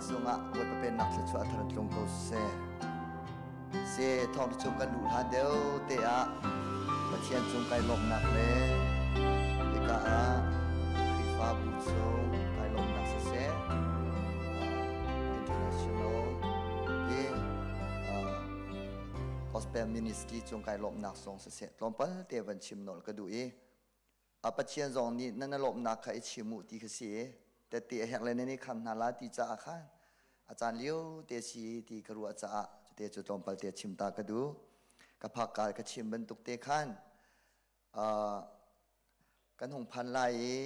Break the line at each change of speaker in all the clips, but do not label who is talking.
Cungah Bawipa pennak thluachuah thar tlung ko seh. Se thawng chung kan luh hlan deuh te ah Pathian cung kai lawmhnak le hika ah Khrihfabu cung kai lawmhnak siseh, international hi gospel ministry cung kai lawmhnak zong siseh, tlawmpal te van chim nawl ka duh i a Pathian zong nih nan lawmhnak kha i chim u ti kha si. Tette a herh le nan i kham hna la ti caah khan a caan lio te si ti ka ruah caah cute cu tlawmpal te chim ta ka duh. Ka phak ka ka chim bantuk te khan kan hung phan lai i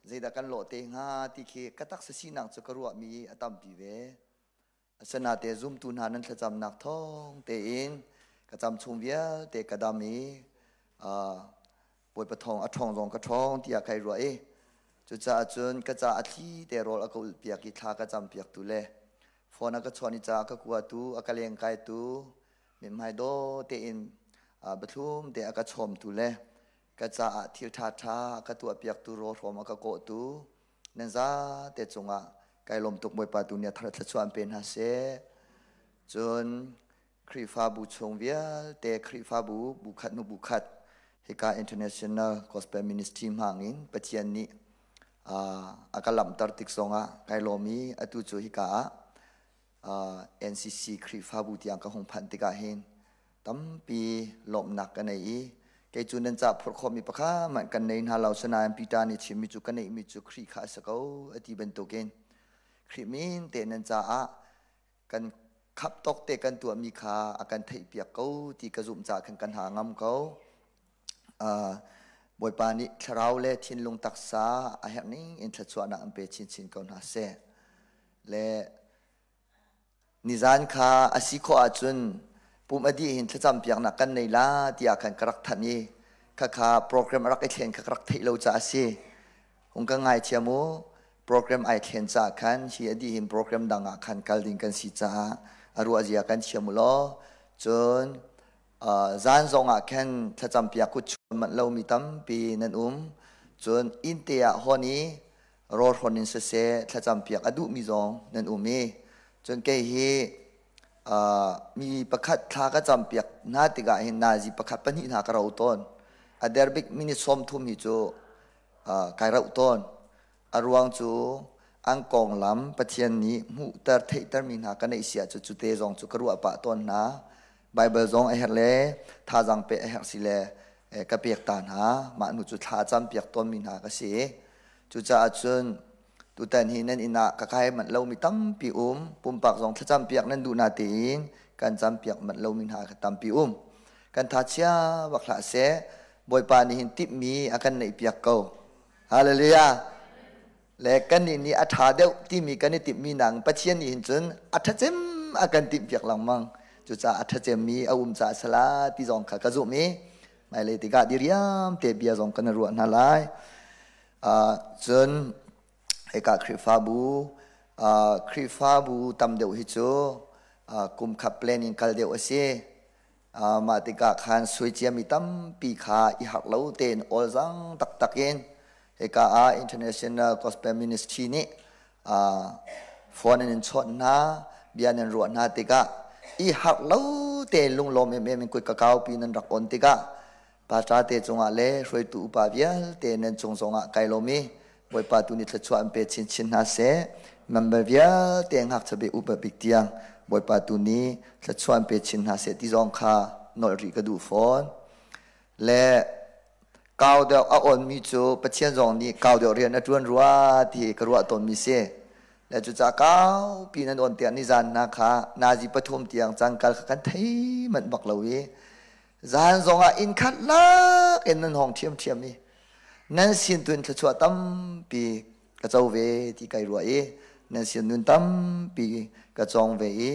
zeidah kan lawh te hnga ti khi ka taksa sinak cu ka ruahmi a tampi ve. Asinain zumtu hna nan thlacamnak thawng tein ka cam chung vialte ka dam i Bawipa thawng a ṭhawng zong ka ṭhawng tiah kai ruah i cucaah cun ka ca a thli te rawl a ka ulhpiak i thla ka campiaktu le phone a ka chawn i ca a ka kuatu, a ka lengkaitu, mithmai daw tein biathlum te a ka chawmtu le ka caah thil ṭhaṭha a ka tuahpiaktu, rawlhrawm a ka kawhtu nan zate cungah kai lawm tuk. Bawipa tu nih a thar thluachuah an pe hna seh. Cun Khrihfabu chung vialte, Khrihfabu bu khat hnu bu khat, hika International Gospel Ministry hmangin Pathian nih a ka lamhter tik zongah kai lawm i atu cu hika ah NCC Khrihfabu tiang ka hung phanh tikah hin tampi lawmhnak ka nei i kei cu nan ca phurh khawhmi pakhat hmanh kan nei hna lo. Sinain Peter nih chimmi cu ka neihmi cu Khrih kha a si ko a ti bantukin Khrih min te nan caah kan khap tawk te kan tuahmi kha a kan theihpiak ko ti ka zumh caah khan kan ha ngam ko. Bawipa nih thlarau le thinlung taksa a herh ning in thluachuahnak an pe chinchin ko hna seh. Le nizan kha a si khawh ahcun pum a dih hin thlacam piaknak kan nei la tiah khan ka rak thanh i khakha program a rak i thlen kha ka rak theih lo caah a si. Hung ka ngaithiam u. Program ai thlen caah khan hi a dih hin program dang ah khan kal ding kan si caah a ruah zia kan thiam u law. Cun zan zong ah khan thlacam piak kut chuan manh lomi tampi nan um. Cun inn te ah hawn i rawlhrawn in siseh thlacam piak a duhmi zong nan um i cun kei hi mi pakhat thla ka cam piak hna tikah hin nazi pakhat pahnih hna ka ro tawn. A der bik minute 30 hi cu kai rauh tawn. A ruang cu an konglam Pathian nih hmuhter theihtermi hna ka neih si ahcun cu te zong cu ka ruah pah tawn hna. Bible zong a herh le thazaang pe a herh si le ka pek ta hna. Mah hnu cu thla cam piak tawnmi hna ka si. Cucaah cun tutan hi nan inn ah ka kai manh lomi tampi um. Pumpak zong thlacam piak nan duh na tein kan cam piak manh lomi hna ka tampi um. Kan tha chia bak hlah seh. Bawipa nih hin timhmi a kan neih piak ko. Hallelujah. Le kannih nih a ṭha deuh timi kan i timhmi nang Pathian nih hin cun a ṭhacem a kan timhpiak lengmang. Cucaah a ṭhacemmi a um caah sala ti zong kha ka zumh i hmailei tikah diriam te bia zong kan i ruah hna lai. Cun hika Khrihfabu Khrihfabu tam deuh hi cu kum khat plan in kal deuh a si. Mah tikah khan sui ciami tampi kha i harh lo tein awlzang taktak in hika ah International Gospel Ministry nih phone in in chawnh hna, bia nan ruah hna tikah i harh lo tein lunglawm emem in kut ka kaupi nan rak on tikah patra te cungah le hruaitu upa vialte nan cung zongah kai lawm i Bawipa tu nih thluachuah an pe chinchin hna seh. Member vialte ngakchia bik upa bik tiang Bawipa tu nih thluachuah an pe chin hna seh ti zong kha nolh rih ka duh fawn. Le kau deuh a onmi cu Pathian zong nih kau deuh rian a ṭuan rua ti ka ruah tawnmi si. Le cucaah kaupi nan on tiah nizan hna kha nazi 3 tiang cangkal kha kan thei manh bak lo i zan zongah inn khat lak in nan hong ṭhiamṭhiam i nan sin tu in thluachuah tampi ka co ve ti kai ruah i nan sin nun tampi ka cawng ve i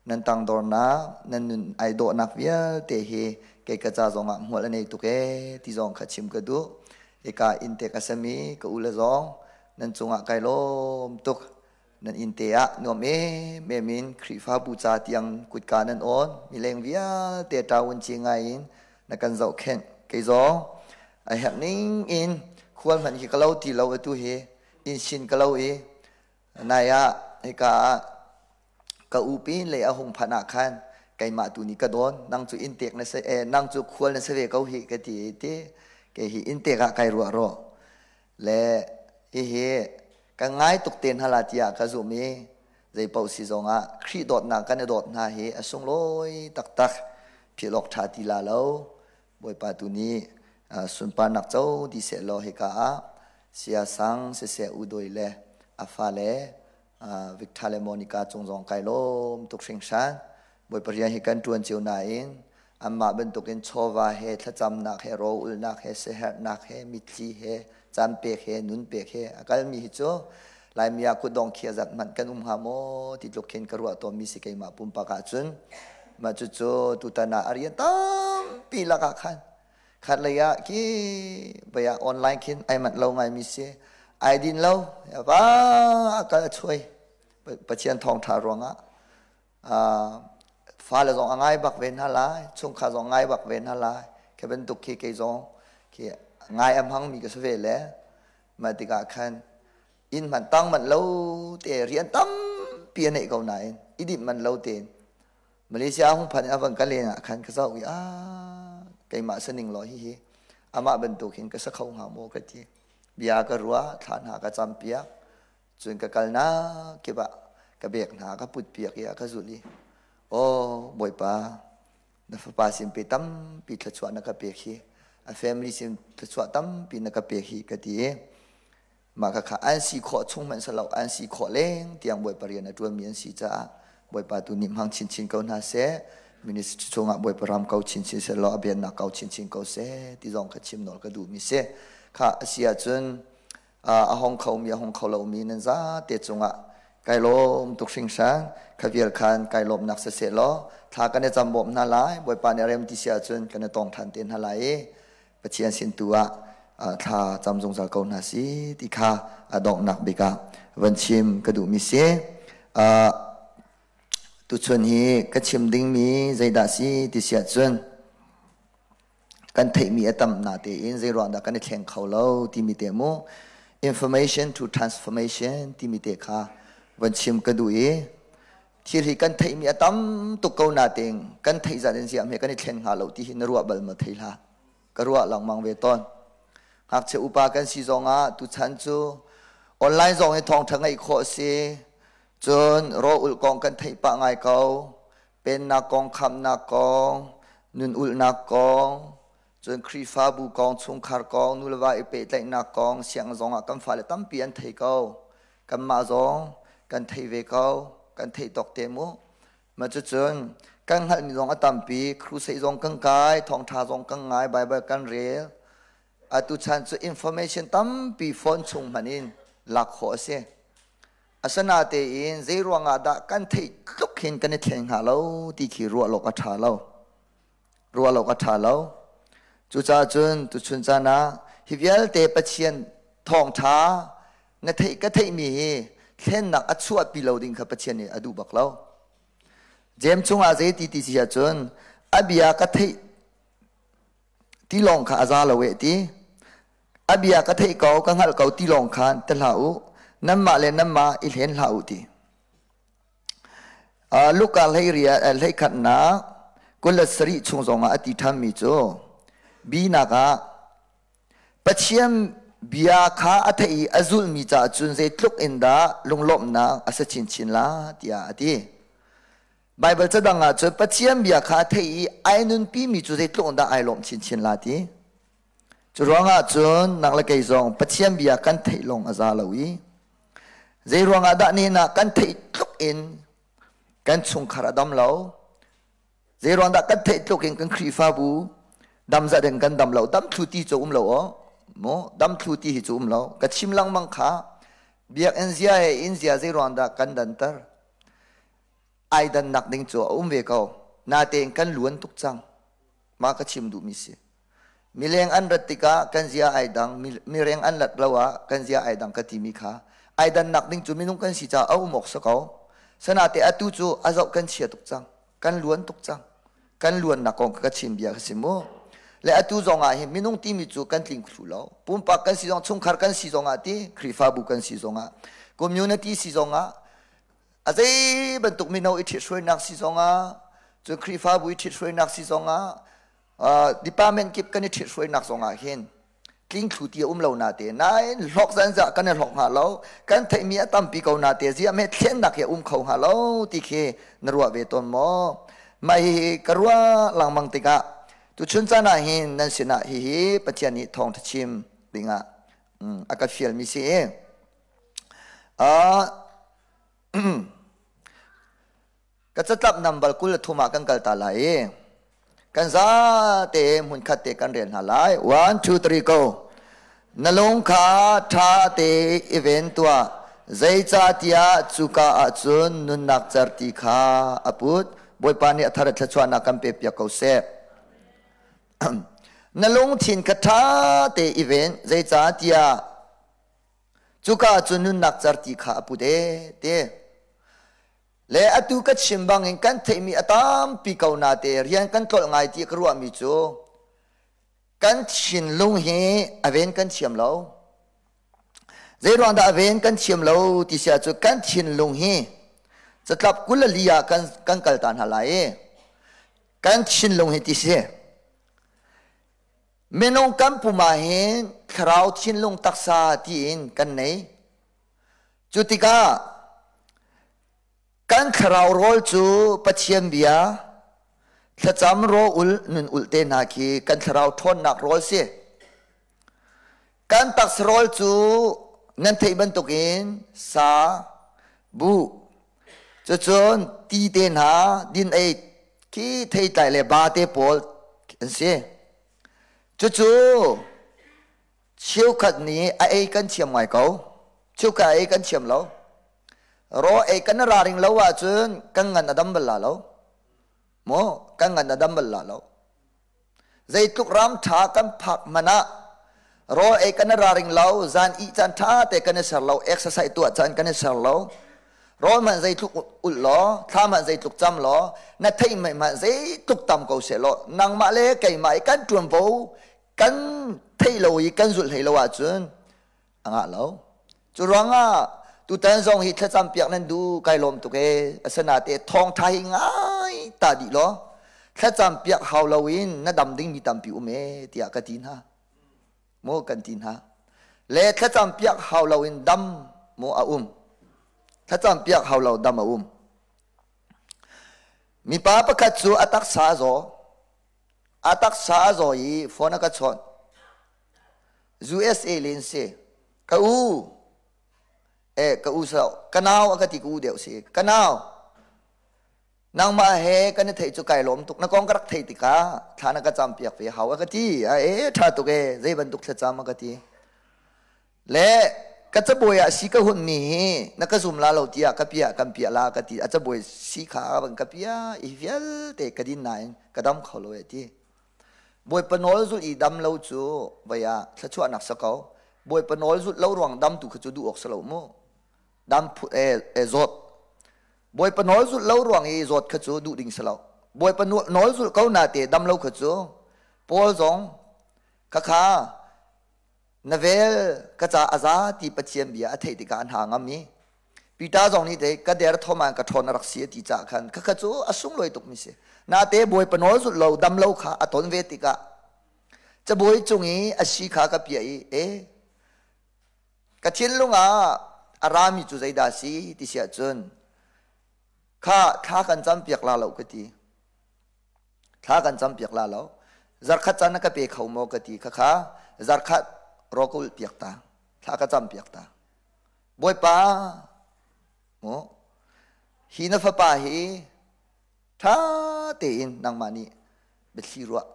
nan tangdornak, nan nun ai dawhnak vialte hi kei ka ca zongah hmual a nei tuk ee ti zong kha chim ka duh. Hika inn te ka sami ka u le zong nan cungah kai lawm tuk. Nan inn te ah nuam emem in Khrihfabu ca tiang kutka nan awn. Mileng vialte ṭawun ci ngai in na kan zohkhenh. Kei zong a herh ning in khual hmanh hi ka lo ti lo. Atu hi inn sin ka lo i nai ah Hika ah ka u pin lei a hung phanh ah khan keimah tu nih ka dawn. Nang cu inn tek na si eh, nang cu khual na si ve ko hih ka ti i ti kei hi inn tek ah kai ruah rawh. Le hihi ka ngai tuk te hna la tiah ka zumh i zeipaoh si zongah Khrih dawtnak kan i dawt hna hi a sunglawi taktak. Philh awk ṭha ti la lo. Bawipa tu nih sunparnak co dih sehlaw hika ah siasang siseh udoi le a fale Victor le Monica cung zong kai lawm tuk hringhran. Bawipa rian hi kan ṭuan cio nain anmah bantukin chawva he thlacamnak he rawlulnak he siaherhnak he mitthli he caan pek he nun pek he a kalmi hi cu Laimi ah kutdong khia zat hmanh kan um hnga maw ti tluk khin ka ruah tawnmi si keimah pumpak ahcun. Mah cucu tutan ah a rian tampi lakah khan khat lei ah khi baya online khin ai manh lo ngaimi si ai din lo va a kal a chuai Pathian thawngṭha ruangah fale zong a ngai bak ve hna lai chungkhar zong ngai bak ve hna lai khi bantuk khi kei zong khi ngai a hmangmi ka si ve le mah tikah khan inn hmanh tang manh lo te rian tampi a neih ko nain i dinh manh lo tein Malaysia hung phan in a van ka len ah khan ka zoh i ah keimah saning law hihi amah bantuk hin ka sa kho hnga maw ka ti bia ka ruah thla hna ka cam piak cun ka kalnak kip ah ka bek hna ka put piak i a ka zulh i aw Bawipa na fapa sin pe tampi thluachuah na ka pek hi a family sin thluachuah tampi na ka pek hi ka ti i mah kha an si khawh chung hmanh si lo an si khawh leng tiang Bawipa rian a ṭuanmi an si caah Bawipa tu nih hmang chinchin ko hna seh ministry chungah Bawipa ram ko chinchin seh law a biannak ko chinchin ko seh ti zong kha chim nawl ka duhmi si kha a si ahcun a hong khomi a hong kho lomi nan zate cungah kai lawm tuk hringhran kha vial khan kai lawmnak siseh law thla kan i cam bawm hna lai Bawipa nih a rem ti si ahcun kan i tong ṭhan te hna lai i Pathian sin tu ah thla cam zungzal ko hna si ti kha a donghnak bik ah van chim ka duhmi si. Tuchun hi ka chim dingmi zeidah si ti si ahcun kan theihmi a tam na tein zei ruang dah kan i thleng kho lo timi te mu information to transformation timi te kha van chim ka duh i thil hi kan theihmi a tam tuk ko natein kan theih zat in ziah hme kan i thlen hnga lo ti hi na ruah bal ma thei hlah ka ruah lengmang ve tawn ngakchia upa kan si zongah tuchan cu online zong hi thawngṭha ngeih khawh si cun raw ulh kong kan theih pah ngai ko pennak kong khamnak kong nun ulhnak kong cun Khrihfabu kong chungkhar kong nuleva i pehtlaihnak kong siang zong ah kan fale tampi an thei ko kanmah zong kan thei ve ko kan theih tawk te mu mah cucun kan hngalhmi zong a tampi crusade zong kan kai thawngṭha zong kan ngai Bible kan rel atu chan cu information tampi phone chung hmanh in lak khawh a si Asinatein zei ruangah dah kan theih tluk hin kan i thleng hnga lo ti khi ruah awk a ṭha lo. Ruah awk a ṭha lo. Cucaah cun tuchun caan ah hi vialte Pathian thawngṭha na theih ka theihmi hi thlennak a chuahpi lo ding kha Pathian nih a duh bak lo. Jeim chungah zei ti ti si ahcun a bia ka theih ti lawng kha a za lo eh ti. A bia ka theih ko, ka hngalh ko ti lawng khan ti hlah u. Nanmah le nanmah i hlen hlah u ti. Luka hlei ria hlei khatnak 27 chung zongah a ti ṭhanmi cu binak ah Pathian bia kha a theih i a zulmi caah cun zeitluk in dah lunglawmhnak a si chinchin la tiah a ti. Baibal cadang ah cun Pathian bia kha a theih i ai nunpimi cu zeitluk in dah ai lawm chinchin la ti. Cu ruangah cun nang le kei zong Pathian bia kan theih lawng a za lo i zei ruangah dah nihin ah kan theih tluk in kan chungkhar a dam lo zei ruang dah kan theih tluk in kan Khrihfabu dam zat in kan dam lo dam thlu ti cu um lo aw mu dam thlu ti hi cu um lo ka chim lengmang kha biakinn zia he inn zia zei ruang dah kan danter ai dannak ding cu a um ve ko natein kan luan tuk cang mah ka chim duhmi si Mileng an rat tikah kan zia ai dang, mireng an lat lo ah kan zia ai dang ka timi kha ai dannak ding cu minung kan si caah a um awk si ko. Sanate atu cu a zoh kan chia tuk cang, kan luan tuk cang. Kan luannak kong ka chim bia ka si mu. Le atu zong ah hin minung timi cu kan tling thlu lo. Pumpak kan si zong, chungkhar kan si zong ah ti, Khrihfabu kan si zong ah, community si zong ah. A zei bantuk mino i ṭhithruainak si zongah, cun Khrihfabu i ṭhithruainak si zongah, department kip kan i ṭhithruainak zongah hin tlingthlu ti a um lo nate nain hlawk zanzah kan i hlawk hnga lo kan theihmi a tampi ko nate ziah me thlennak hi a um kho hnga lo ti khi na ruah ve tawn maw mah hihi ka ruah langmang tikah tuchun caan ah hin nan sinah hihi Pathian nih thawngṭha chim dingah a ka fialmi si i Ka catlap number 23 ah kan kal ta lai i kan zate hmunkhat te kan rel hna lai. 1, 2, 3, go. Na lung kha ṭha te i ven tuah. Zeicahtiah cuka ah cun nunnak certi kha a put. Bawipa nih a thar thluachuahnak kan pe piak ko seh. Na lungthin kha ṭha te i ven. Zeicahtiah Cuka ah cun nunnak certi kha a put ee ti. Le atu ka chim bangin kan theihmi a tampi ko nate rian kan tlolh ngai ti ka ruahmi cu kan thinlung hi a ven kan thiam lo. Zeiruang dah a ven kan thiam lo ti si ahcun kan thinlung hi catlap 24 ah kan, kan kal ta hna lai i kan thinlung hi ti si. Minung kan pum ah hin thlarau thinlung taksa tiin kan nei. Cu tikah kan thlarau rawl cu Pathian bia, thlacam rawl nun ulh te hna khi kan thlarau ṭhawnnak rawl si. Kan taksa rawl cu nan theih bantukin sa, buh, cucun ti te hna, din ei khi theitlai le ba te pawl an si. Cucu cheukhat nih a ei kan thiam ngai ko. Cheukhat a ei kan thiam lo. Raw ei kan raring lo ahcun kan ngan a dam bal la lo. Maw kan ngan a dam bal la lo. Zeitluk ram ṭha kan phak hmanh ah rawl ei kan i raring lo, zan ih caan ṭha te kan i ser lo, exercise tuah caan kan i ser lo. Rawl hmanh zeitluk ulh law, thla hmanh zeitluk cam law, na theih hmanh zeitluk tam ko seh law, nangmah le keimah i kan ṭuanvo kan theih lo i kan zulh hlei lo ahcun a ngah lo. Cu ruangah tutan zong hi thlacam piak nan duh kai lawm tuk ee. Asinain thawngtha hi ngai ta dih law thlacam piak hau loin na dam dingmi tampi um ee tiah ka ti hna. Maw kan ti hna. Le thlacam piak hau loin dam maw a um. Thlacam piak hau lo dam a um. Mipa pakhat cu a taksa a zaw. A taksa a zaw i phone a ka chawnh. USA len si. Ka u. Eh, ka u sa ka nau a ka ti ka u deuh si. Ka nau. Nangmah he kan i theih cu kai lawm tuk. Na kong ka rak theih tikah thla na ka cam piak ve hau a ka ti. A e tha tuk e. Zei bantuk thlacam a ka ti. Le ka cabuai ah si ka hun mi hi na ka zum la lo tiah ka piah kan piah la ka ti. A cabuai si kha ban ka piah i vialte ka din nain ka dam kho lo e ti. Bawipa nawl zulh i dam lo cu vei ah thluachuahnak si ko. Bawipa nawl zulh lo ruang dam tu kha cu duh awk si lo mu. Dam phu e, e zawt. Bawipa nawl zulh lo ruang i zawt kha cu duh ding si lo. Bawipa nawl zulh ko na te dam lo kha cu Paul zong khakha na vel ka ca a za ti Pathian bia a theih tikah a hna ngam i Peter zong nih te ka der thom ah ka ṭhawn a rak si a ti caah khan khakha cu a sunglawi tukmi si. Nate Bawipa nawl zulh lo dam lo kha a ton ve tikah cabuai cung i a si kha ka piah i e ka thinlung ah a rami cu zeidah si ti si ahcun kha thla kan cam piak la lo ka ti. Thla kan cam piak la lo. Zarkhat caan na ka pe kho maw ka ti khakha zarkhat rawkul piak ta. Thla ka cam piak ta. Bawipa, mu, hi na fapa hi ṭha tein nangmah nih biathli ruah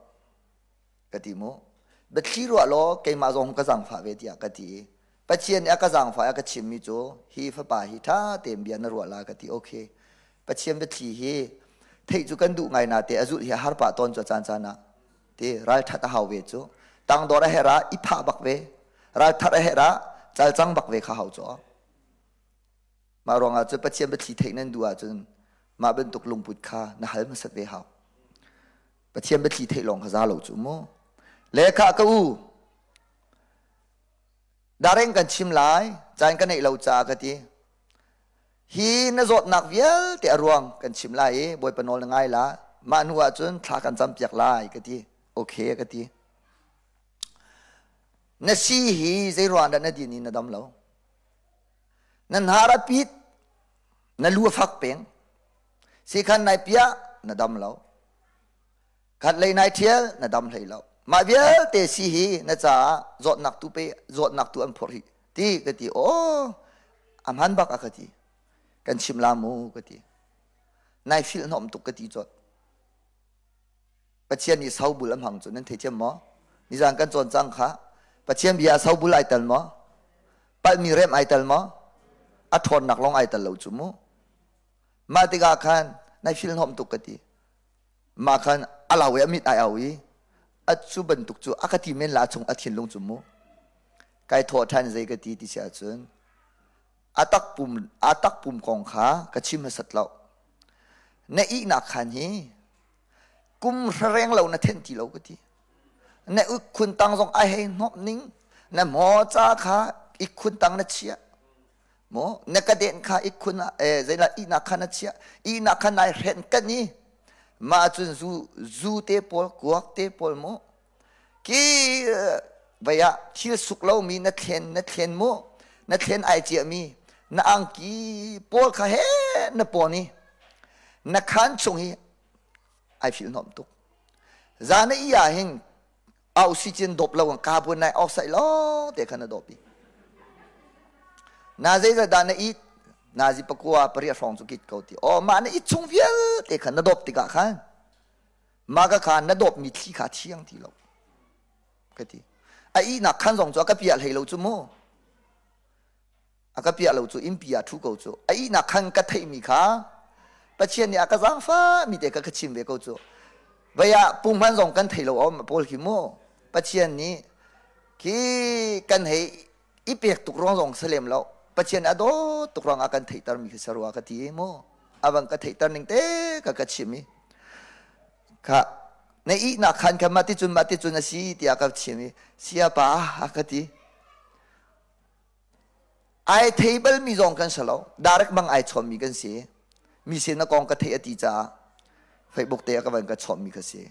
ka ti mu. Biathli ruah law keimah zong ka zaangfah ve tiah ka ti i Pathian nih a ka zaangfah a ka chimmi cu hi fapa hi ṭha tein bia na ruah la ka ti. Okay. Pathian biathli hi theih cu kan duh ngai na te a zulh hi a har pah tawn cu a caan caan ah ti ralṭhat a hau ve cu tangdor a herh ah i phah bak ve ralthat a herh ah calcang bak ve kha hau cu mah ruangah cu Pathian biathli theih nan duh ahcun mah bantuk lungput kha na hal hmasat ve hau Pathian biathli theih lawng kha za lo cu mu le kha ka u dareng kan chim lai caan ka neih lo caah ka ti. Hi na zawtnak vialte a ruang kan chim lai i Bawipa nawl na ngai la. Mah hnu ahcun thla kan campiak lai ka ti. Okay ka ti. Na si hi zei ruang dah na din in na dam lo? Na hnar a pit, na lu a fak peng. Sikhan nai piah, na dam lo. Khat lei nai ṭhial, na dam hlei lo. Mah vialte si hi na caah zawtnak tu pe zawtnak tu an phorh hi ti ka ti. Aw, a hman bak a ka ti. Kan chim la mu ka ti. Nai filh hnawm tuk ka ti cawt. Pathian nih sobul a hmang cu nan thei thiam maw? Nizan kan cawn cang kha. Pathian bia sobul ai tel maw? Palhmi rem ai tel maw? A ṭhawnnak lawng ai tel lo cu mu. Mah tikah khan nai filh hnawm tuk ka ti. Mah khan a lau i a mit ai au i a cu bantuk cu a ka ti men la chung a thinlung cu mu. Kai thawh ṭhan zei ka ti ti si ahcun a takpum a takpum kong kha ka chim hmasat lo. Na ihnak khan hi kum hrareng lo na then ti lo ka ti. Na ikkhun tang zong ai hei hnawp ning na maw ca kha ikkhun tang na chiah. Maw na ka den kha ikkhun ah eh zeilah ihnak kha na chiah. Ihnak kha nai hren kan i mah cun zu zu te pawl kuak te pawl mu ki vei ah thil suk lomi na thlen na thlen mu na thlen ai ciami na angki pawl kha he na pawn i na khan chung hi ai fil hnawm tuk zan i ah hin oxygen dawp lo carbon dioxide lawng te kha na dawp i na zeizat dah na it nazi pakua pariat hrawng cu kit ko ti oh mah na it chung vialte kha na dawp tikah khan mah ka kha na dawpmi thli kha thiang ti lo ka ti a ihnak khan zong cu a ka piah hlei lo cu mu a ka piah lo cu innpi ah thu ko cu a ihnak khan ka theihmi kha Pathian nih a ka zaangfah mi te ka ka chim ve ko cu vei ah punghman zong kan thei lo om pawl khi mu Pathian nih khi kan hei i pek tuk ruang zong salem lo Pathian a dawt tuk ruang ah kan theihter mi khi sarua ka ti mu avang ka theihter ning te ka ka chim i kha na ihnak khan kha mah ti cun mah ti cun a si tiah ka chim i siapa a ka ti ai thei bal mi zong kan si lo direct bang ai chawm mi kan si mi sin a kong ka theih a ti caah Facebook te a ka van ka chawm mi ka si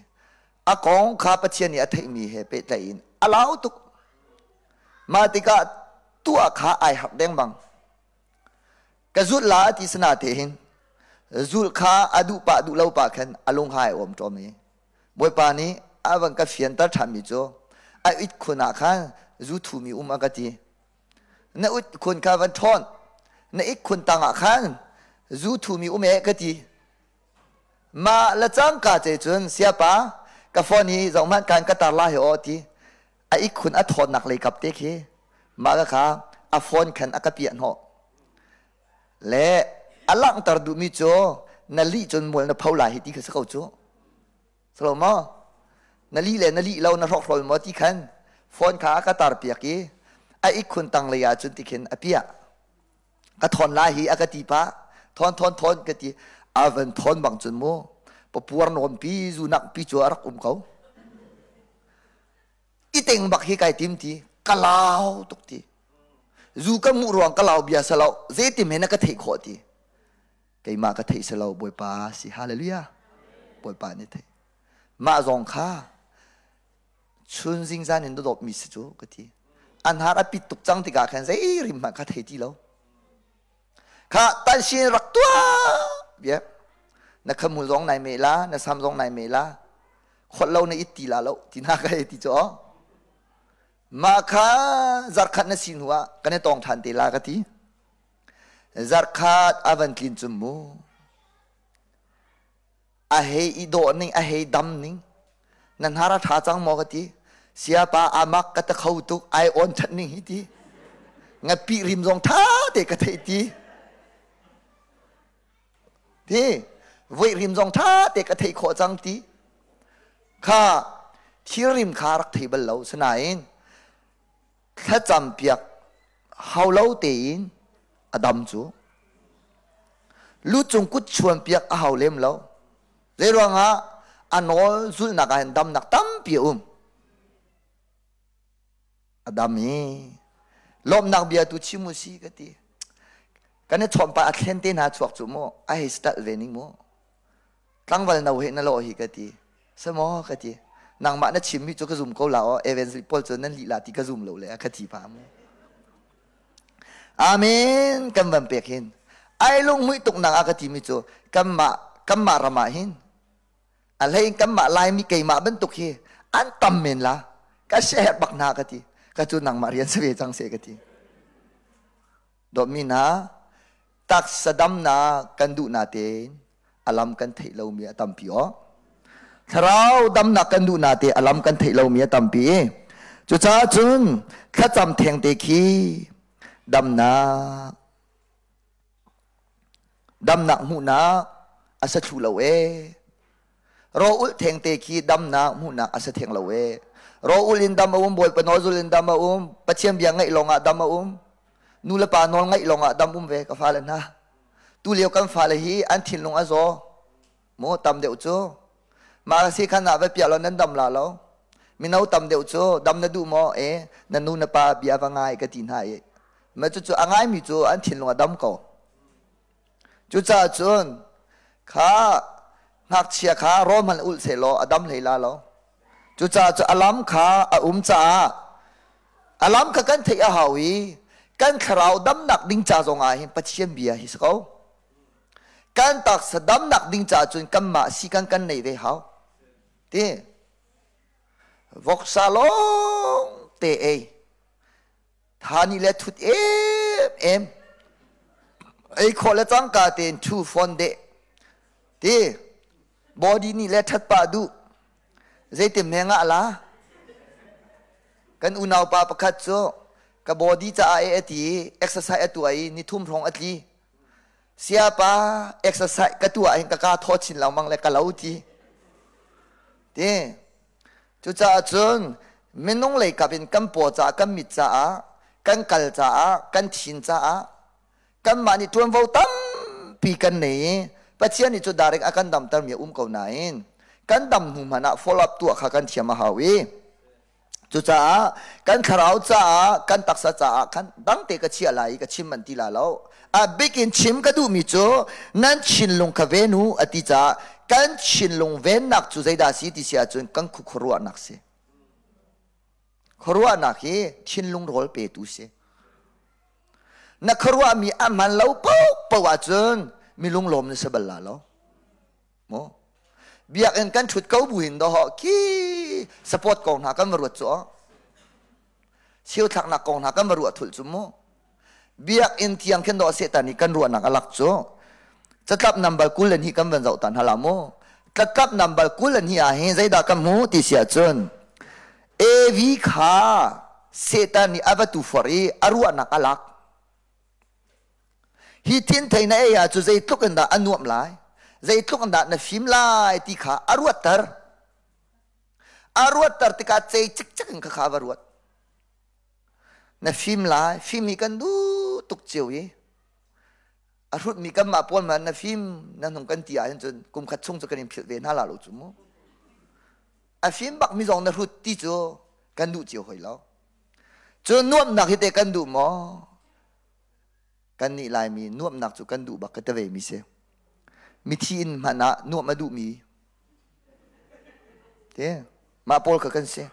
a kong kha Pathian nih a theihmi he pehtlaih in a lau tuk mah tikah tuah kha ai harh dengmang ka zulh la ti sana te hin zulh kha a duh pah duh lo pah khan a lung hai a um ṭawm i Bawipa nih a van ka fianter ṭhanmi cu a it khun ah khan zu thumi um a ka ti na ut khun kha van ṭhawn na ik khun tang ah khan zu thumi um e ka ti Mah le cangka ce cun siapa ka phone hi zohhmanh kan ka tar la hi aw ti a ikkhun a thawtnak lei kap te khi mah ka kha a phone khan a ka piah hnawh le a langhter duhmi cu na lih cun mual na pho lai hi ti kha si ko cu salo maw na lih le na lih lo na hrawkhrol maw ti khan phone kha a ka tar piak i a ikkhun tang lei ah cun ti khin a piah ka thawn lai hi a ka ti pah thawn thawn thawn ka ti a van thawn bang cun mu papuar nawn pi zu nak pi cu a rak um ko i teng bak hi kai tim ti ka lau tuk ti zu ka hmuh ruang ka lau bia salo zeitim he na ka theih khawh ti keimah ka theih salo bawipa si hallelujah bawipa nih theih mah zong kha Chun zingzan in na dawtmi si cu ka ti. An har a pit tuk cang tikah khan zei rim hmanh kha thei ti lo. Kha tansin rak tuah bia. Na khamul zong nai me la, na sam zong nai me la. Khot lo na it ti la lo ti na ka ti cu. Mah kha zarkhat na si hnu ah kan i tong ṭhan te la ka ti. Zarkhat a van tlin cum mu. A hei i dawh ning a hei dam ning na hnar a ṭha cang maw ka ti siapa amak ka ta kho tuk ai awn ṭhat ning hi ti ngapi rim zong ṭha te ka theih ti ti voi rim zong ṭha te ka theih khawh cang ti kha thil rim kha rak thei bal lo sinain thlacam piak hau lo tein a dam cu lu cung kut chuan piak a hau lem lo zei ruangah a nawl zulhnak ah hin damnak tampi a um a dam i lawmhnak bia tu chim u si ka ti. Kan i chawmpa a thlen te hna chuak cu mu a hei stalh ve ning mu. Tlangval no he na lawh hi ka ti. Samaw ka ti. Nangmah na chimmi cu ka zum ko la aw evangelist pawl cu nan lih la ti ka zum lo le a ka ti pah mu. Amen kan van pek hin. Ai lunghmuih tuk nak a ka timi cu kanmah kanmah ram ah hin a hlei in kanmah Laimi keimah bantuk hi an tam men la ka siaherh bak hna ka ti. Ka cu nangmah rian si ve cang seh ka ti. Dawtmi hna taksa damnak kan duh natein a lam kan theih lomi a tampi aw. Thlarau damnak kan duh nate a lam kan theih lomi a tampi. Cucaah cun thlacam thengte khi damnak damnak hmuhnak a sa thlu lo ee. Raw-ulh thengte khi damnak hmuhnak a si theng lo ee. Raw-ulh in dam a um, Bawipa nawlzul in dam a um, Pathian bia ngaih lawngah dam a um, nu le pa nawl ngaih lawngah dam um ve ka fale hna. Tu lio kan fale hi an thinlung a zaw. Mu tam deuh cu. Mah si khan ah va piah lo nan dam la lo. Mino tam deuh cu dam na duh maw? E na nu na pa bia va ngai ka ti hna i. Ma cucu a ngaimi cu an thinlung a dam ko. Cucaah cun kha ngakchia kha rawl hmanh ulh sehlaw a dam hlei la lo. Cucaah cu a lam kha a um caah a lam kha kan theih a hau i kan thlarau damnak ding ca zong ah hin Pathian bia hi si ko. Kan taksa damnak ding caah cun kanmah si kan kan neih ve hau. Ti voksa lawng te ei Tha nih le thut em ei khawh le cangka tein thu fawn deh ti body nih le that pah duh zeitim he ngah la kan unau pa pakhat cu ka body caah e ati exercise a tuah i ni thum hrawng a tli siapa exercise ka tuah hin ka ka thaw chin lengmang le ka lo ti ti Cucaah cun minung lei kap in kan paw caah, kan mit caah, kan kal caah, kan thin caah kanmah nih ṭuanvo tampi kan nei i Pathian nih cu direct a kan damtermi a um ko nain kan dam hnu hmanh ah follow up tuah kha kan thiam a hau i cucaah kan thlarau caah kan taksa caah khan dangte ka chiah lai i ka chim an ti la lo A bik in chim ka duhmi cu nan thinlung kha ven u a ti caah kan thinlung vennak cu zeidah si ti si ahcun kan khuaruahnak si. Khuaruahnak hi thinlung rawl petu si. Na khuaruahmi a hman lo paohpaoh ahcun mi lunglawm na si bal la lo. Mu biakinn kan ṭhut ko bu hin dawh khi support kong hna kan va ruat cu cheu thlaknak kong hna kan va ruah thulh cu mu biakinn tiang khin dawh sehtan nih kan ruahnak a lak cu catlap number 20 le hi kan van zoh tan hala mu catlap number 20 le hi ah hin zeidah kan hmu ti si ahcun AV kha Satan nih a va tu for i a ruahnak a lak Hi thinthei na ei ah cu zeitluk in dah a nuamh lai, zeitluk in dah na fim lai ti kha a ruatter. A ruatter tikah cei cikcek in khakha va ruat. Na fim lai, fim hi kan duh tuk cio i a hrutmi kanmah pawl ma na fim na hnung kan ti ahhin cun kum khat chung cu kan in philh ve hna la lo cu mu. A fim bak mi zong na hrut ti cu kan duh cio hoi lo. Cu nuamhnak hi te kan duh maw? Kannih Laimi nuamhnak cu kan duh bak ka ti ve mi si. Mithi in hmanh ah nuamh a duhmi te mah pawl kha kan si.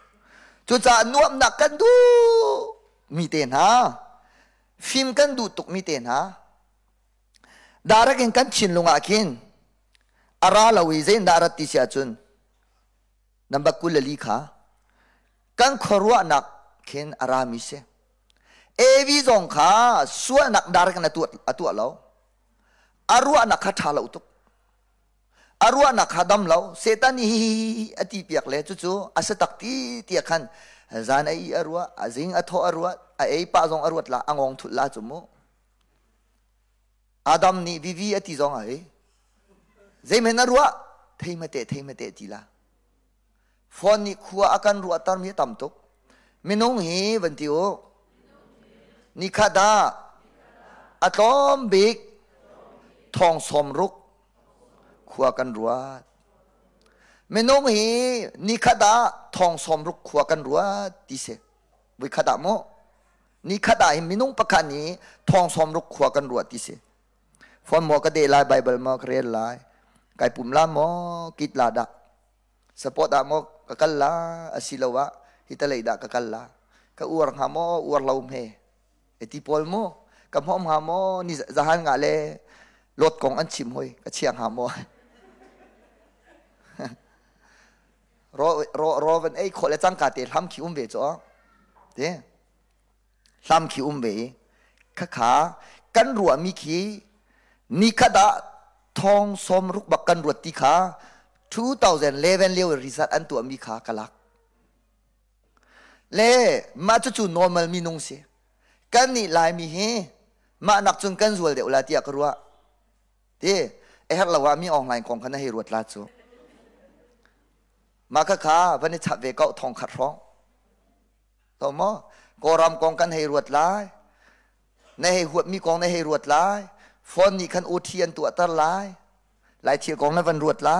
Cucaah nuamhnak kan duh mi te hna, fim kan duh tuk mi te hna, direct in kan thinlung ah khin a ra lo i zeitindah a rat ti si ahcun number 24 kha kan khuaruahnak khin a rami si. Evi zong kha sualnak direct in a tuah lo. A ruahnak kha ṭha lo tuk. A ruahnak kha dam lo. Satan nih hi a ti piak le cucu a si tak ti tiah khan zan a ih a ruah, a zing a thawh a ruat, a ei pah zong a ruat la, a ngong thulh la cu mu. Adam nih vivi a ti zong a ei. Zeihmen a ruah? Thei mate, thei mate ti la. Phone nih khua a kan ruahtermi a tam tuk. Minung hi van ti u. Nikhat ah a tlawm bik thong 60 khua kan ruat. Minung hi nikhat ah thong 60 khua kan ruat ti si. Voikhat ah mu. Nikhat ah hin minung pakhat nih thong 60 khua kan ruat ti si. Phone maw ka deh lai, Bible maw ka rel lai. Kai pum la maw, kit la dah. Support ah maw ka kal la, asiloah hi talei dah ka kal la. Ka uar hnga maw, uar lo hme. Eti pawl mu, ka hmawm hnga maw, ni zahan nga le lot kong an chim hoi, ka chia hnga maw. Ro ro ro van ei khawh le cangka te hlam khi um ve cu te hlam khi um ve i khakha kan ruahmi khi nikhat ah thong sawm ruk bak kan ruat ti kha 2011 lio result an tuahmi kha ka lak le mah cucu normal minung si kan nih Laimi hi mah nak cun kan zual deuh la tiah ka ruah. Ti a herh lo ah mi online kong kha na hei ruat la cu. Mah kha kha van i chap ve ko thong khat hrawng. To maw? Kawlram kong kan hei ruat lai. Na hei huat mi kong na hei ruat lai. Phone nih khan OT an tuahter lai. Lai thil kong na van ruat la.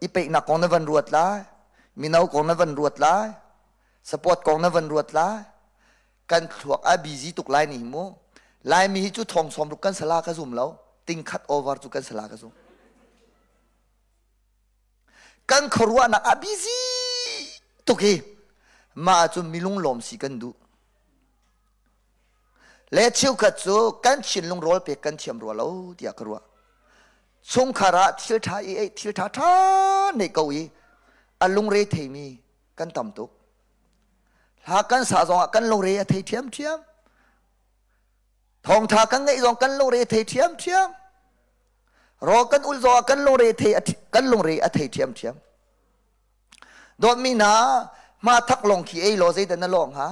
I peihnak kong na van ruat lai. Mino kong na van ruat lai. Support kong na van ruat lai. Kan thluak a busy tuk lai ni mu. Laimi hi cu thong sawm ruk kan sala ka zum lo. Ting khat over cu kan sala ka zum. Kan khuaruahnak a busy tuk hi. Mah cu milung lawm si kan duh. Le cheukhat cu kan thinlung rawl pek kan thiam rua lo tiah ka ruah. Chungkhar ah thil ṭha i ei thil ṭha ṭha nei ko i a lungre theimi kan tam tuk. Hla kan sa zongah kan lungre a thei ṭhiamṭhiam. Thawngṭha kan ngeih zong kan lungre a thei ṭhiamṭhiam. Rawl kan ul zongah kan lungre thei kan lungre a thei ṭhiamṭhiam. Dawtmi hna, hma thak lawng khi ei law zeidah na lawh hnga?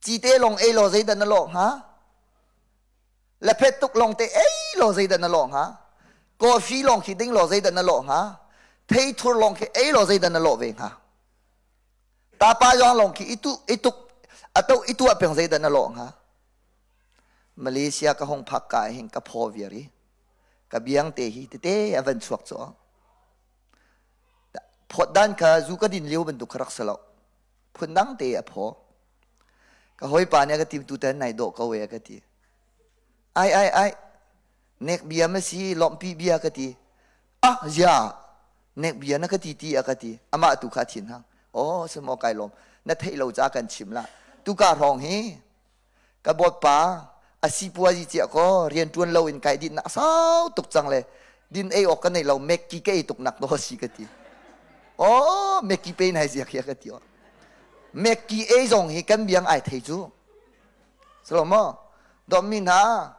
Cite lawng ei law zeidah na lawh hnga? Lephet tuk lawng te ei law zeidah na lawh hnga? Coffee lawng khi ding law zeidah na lawh hnga? Theithur lawng khi ei law zeidah na lawh ve hnga? Tapa yong lawng khi itu ituk ato itu peng zeidah na lawh hnga? Malaysia ka hong phak ka hin ka phaw viar i ka biang te hi tete a van chuak cu. Phawt dan kha zu ka din lio bantuk kha rak si lo. Phundang te a phaw. Ka hawipa nih a ka tim tutan nai dawh ko e a ka ti. Ai ai ai nek bia ma si lawmhpi bia ka ti. Ah zia nek bia na ka ti ti a ka ti. Amah tu kha thin hang. Oh simo kai lawm. Na theih lo ca kan chim la. Tuka hrawng hi ka bawtpa a sipuazi cia ko rian ṭuan lo in kai din nak sau tuk cang le din ei awk ka nei lo mekki ka ei tuk nak do si ka ti. Oh mekki pe nai zia khia ka ti. Mekki ei zong hi kan biang ai thei cu. Salo maw? Dawtmi hna,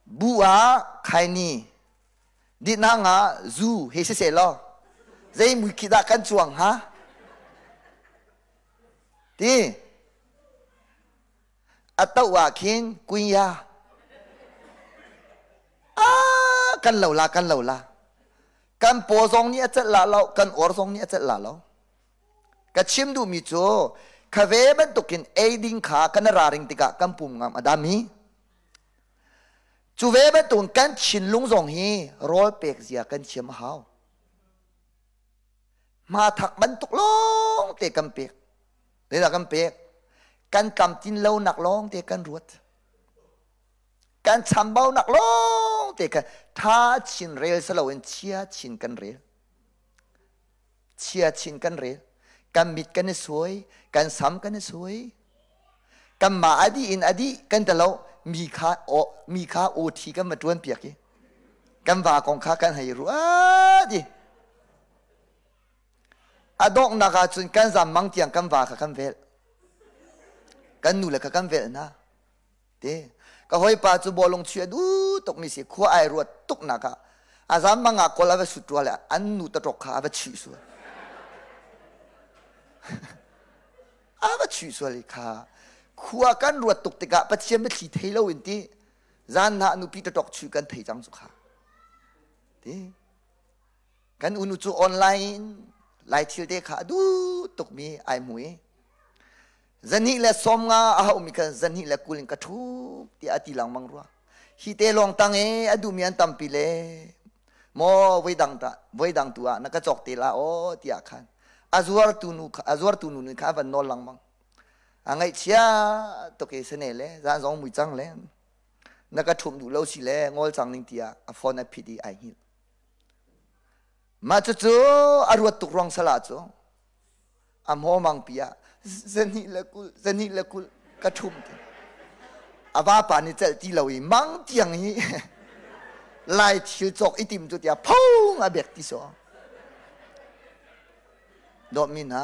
bu ah khaini, dinhang ah zu he siseh law, zei mui khi dah kan cuang hnga? Ti. A toh ah khin kuiya. Ah, kan lo la, kan lo la. Kan paw zong nih a celh la lo, kan or zong nih a celh la lo. Ka chim duhmi cu khave bantukin ei ding kha kan raring tikah kan pum ngam a dam i cu ve bantukin kan thinlung zong hi rawl pek zia kan thiam a hau. Hmathak bantuk lawng te kan pek. Zeidah kan pek? Kan tlamtlin lonak lawng te kan ruat. Kan chambaunak lawng te kan tha chin rel si loin chia chin kan rel. Chia chin kan rel. Kan mit kan i suai, kan sam kan i suai. Kan mah a dih in a dih kan ti lo mi kha o mi kha OT kan va tuan piak i kan va kong kha kan hei ruat i a donghnak ah cun kan zam mang tiang kan va kha kan velh kan nu le kha kan velh hna Ti ka hawipa cu bawlung chuih a duh tukmi si khua ai ruat tuk nak ah a zam mang ah kawl a va sut rua le an nu taṭok kha a va chuih sual. A va chuih sual i kha khua kan ruat tuk tikah Pathian biathli thei lo in ti zan hna nupi taṭok chuih kan thei cang cu kha. Ti Kan unu cu online lai thil te kha a duh tukmi ai hmu i zahnih le 50 a haumi kha 220 in ka ṭhup tiah a ti lengmang rua. Hi te lawng tang e a duhmi an tampi le maw voidang ta voidang tu ah na ka cawk te la aw tiah khan a zuartu nu kha a zuartu nu nih kha a van nawl lengmang. A ngaihchia tuk i sane le zan zong mui cang le. Na ka ṭhumh duh lo si le ngol cang ning tiah a phone a phit i ai hngilh. Mah cucu a ruat tuk ruang sala cu a hmaw mangpi ah zahnih le kul zahnih le kul ka ṭhum ti. A vapa nih celh ti lo i mang tiang hi lai thil cawk i tim cu tiah phung a bek ti so. Dawtmi hna,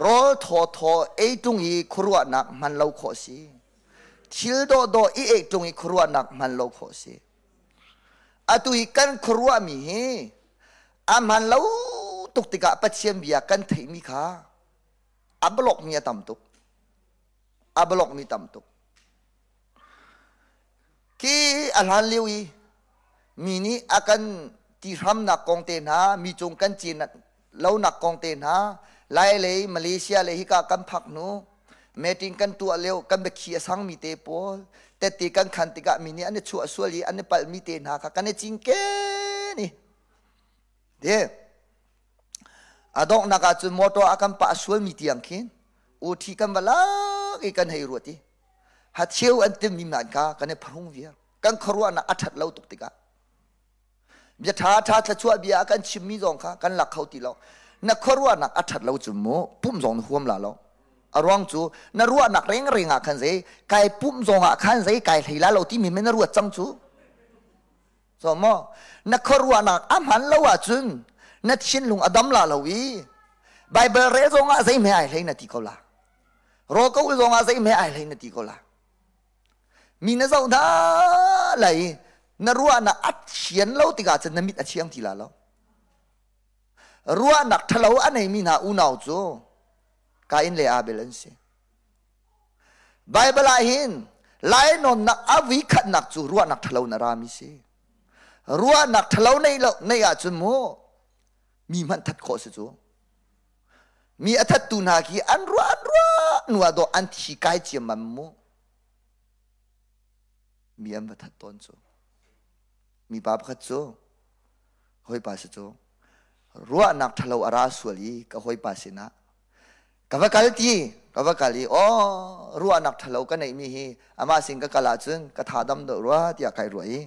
rawl thawthaw ei ṭung i khuaruahnak hman lo khawh si. Thil dawhdawh i ei ṭung i khuaruahnak hman lo khawh si. Atu hi kan khuaruahmi hi a hman lo tuk tikah Pathian bia kan theihmi kha a block mi a tam tuk. A block mi tam tuk. Khi a hlan lio i mi nih a kan ti hramnak kong te hna, mi cung kan cin lonak kong te hna, Lai lei Malaysia lei hika kan phak hnu meeting kan tuah lio kan biakhi a sangmi te pawl tette kan khan tikah mi nih an i chuah sual i an i palhmi te hna kha kan i cinken i de a donghnak ah cun motor a kan pah sualmi tiang khin uthi kan va lak i kan hei ruat i hacheu an timmi man kha kan i pharung viar kan khuaruahnak a ṭhat lo tuk tikah bia ṭha ṭha thluachuah bia a kan chimmi zong kha kan lak kho ti lo na khuaruahnak a ṭhat lo cu mu pumh zong na huam la lo a ruang cu na ruahnak rengreng ah khan zei kai pumh zong ah khan zei kai hlei la lo timi men na ruat cang cu so maw na khuaruahnak a hman lo ahcun na thinlung a dam la lo i Bible rel zong ah zei hme ai hlei na ti ko la rawl ko zong ah zei hme ai hlei na ti ko la Mi na zoh hna lai na ruahnak a thian lo tikah cun na mit a thiang ti la lo. Ruahnak ṭhalo a neimi hna unau cu Kain le Abel an si. Bible ah hin lainawnnak a vui khatnak cu ruahnak ṭhalo na rami si. Ruahnak ṭhalo neih lo neih ahcun mu mi hmanh that khawh si cu. Mi a thattu hna khi an ruah an ruah nu ah dawh an thi kai ciammam mu. Mi an va that tawn cu. Mipa pakhat cu hawipa si cu ruahnak ṭhalo a ra sual i ka hawipa sinah ka va kal ti ka va kal i aw ruahnak ṭhalo ka neihmi hi amah sin ka kal ahcun ka tha dam deuh rua tiah kai ruah i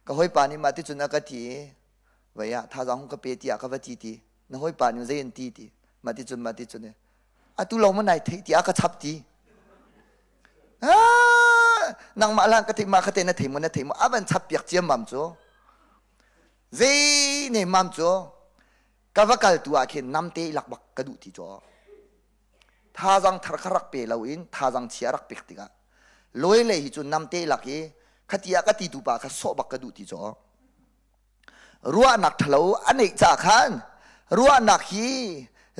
ka hawipa nih mah ticun a ka ti i vei ah thazaang hung ka pe tiah ka va ti ti na hawipa nih zei an ti ti mah ti cun mah ti cun atu lawng ma nai theih tiah ka chap ti nangmah lang ka theih ma kha te na thei mu na thei mu a van chap piak ciam mam cu zei ne mam cu ka va kal tu ah khin namte lak bak ka duh ti cu thazang thar kha rak pe lo in thazang chia rak pek tikah loi le hi cu namte lak i khatia ka ti tu pa kha sawh bak ka duh ti cu Ruahnak ṭhalo a neih ca khan ruahnak hi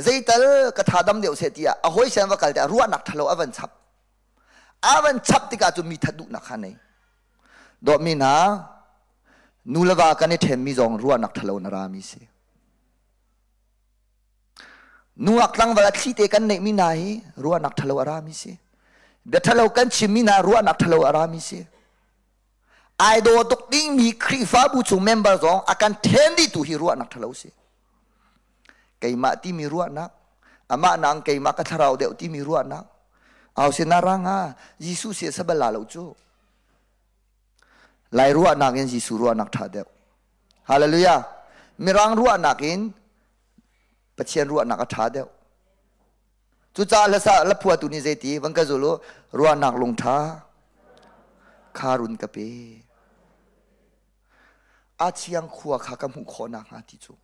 zeital ka tha dam deuh seh tiah a hawi sian va kal tiah ruahnak ṭhalo a van chap. A van chap tikah cun mi that duhnak kha nei. Dawtmi hna, nu le va kan i ṭhenmi zong ruahnak ṭhalo na rami si. Nungak tlangval a thli te kan neihmi hna hi ruahnak ṭhalo a rami si. Bia ṭhalo kan chimmi hna ruahnak ṭhalo a rami si. Ai daw tuk dingmi Khrihfabu chung member zong a kan then dihtu hi ruahnak ṭhalo si. Keimah timi ruahnak, amah nang keimah ka thlarau deuh timi ruahnak, au sin ranga Jesuh sia sabal la lo cu. Lai ruahnak in Jesuh ruahnak ṭha deuh. Hallelujah. Mirang ruahnak in Pathian ruahnak a ṭha deuh. Cucaah hlasa hlaphuahtu nih zeiti van ka zul u ruahnak lungṭha kha run ka pe. A thiang khua kha ka hmuh khawh nakhnga ti cu.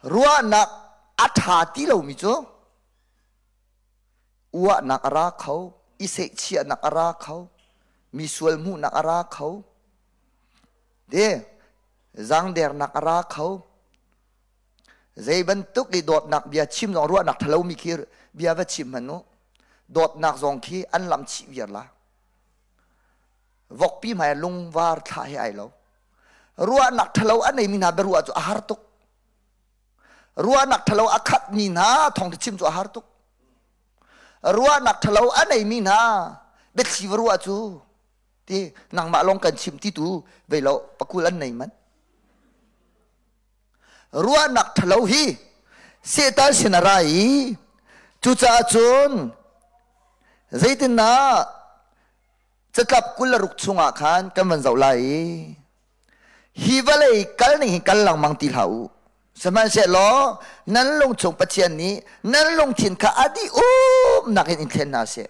Ruahnak a ṭha ti lomi cu uahnak a ra kho, i sehchiahnak a ra kho, mi sual hmuhnak a ra kho, de zangdernak a ra kho, Zei bantuk i dawtnak bia chim zong ruahnak ṭhalomi khi bia va chim hmanh u. Dawtnak zong khi an lam chih viar la. Vokpi hmai lungvar thlah he ai lo. Ruahnak ṭhalo a neimi hna biaruah cu a har tuk. Ruahnak ṭhalo a khatmi hna thawngṭha chim cu a har tuk. Ruahnak ṭhalo a neimi hna biathli va ruah cu ti nangmah lawng kan chim ti tu vei lo pakul an nei manh. Ruahnak ṭhalo hi Satan sin a ra i cucaah cun zeitindah Catlap 26 chungah khan kan van zoh lai i hi vawlei kal ning hi kal lengmang ti hlah u. Sihmanhsehlaw nan lungchung Pathian nih nan lungthin kha a dih umnak in in thlen hna seh.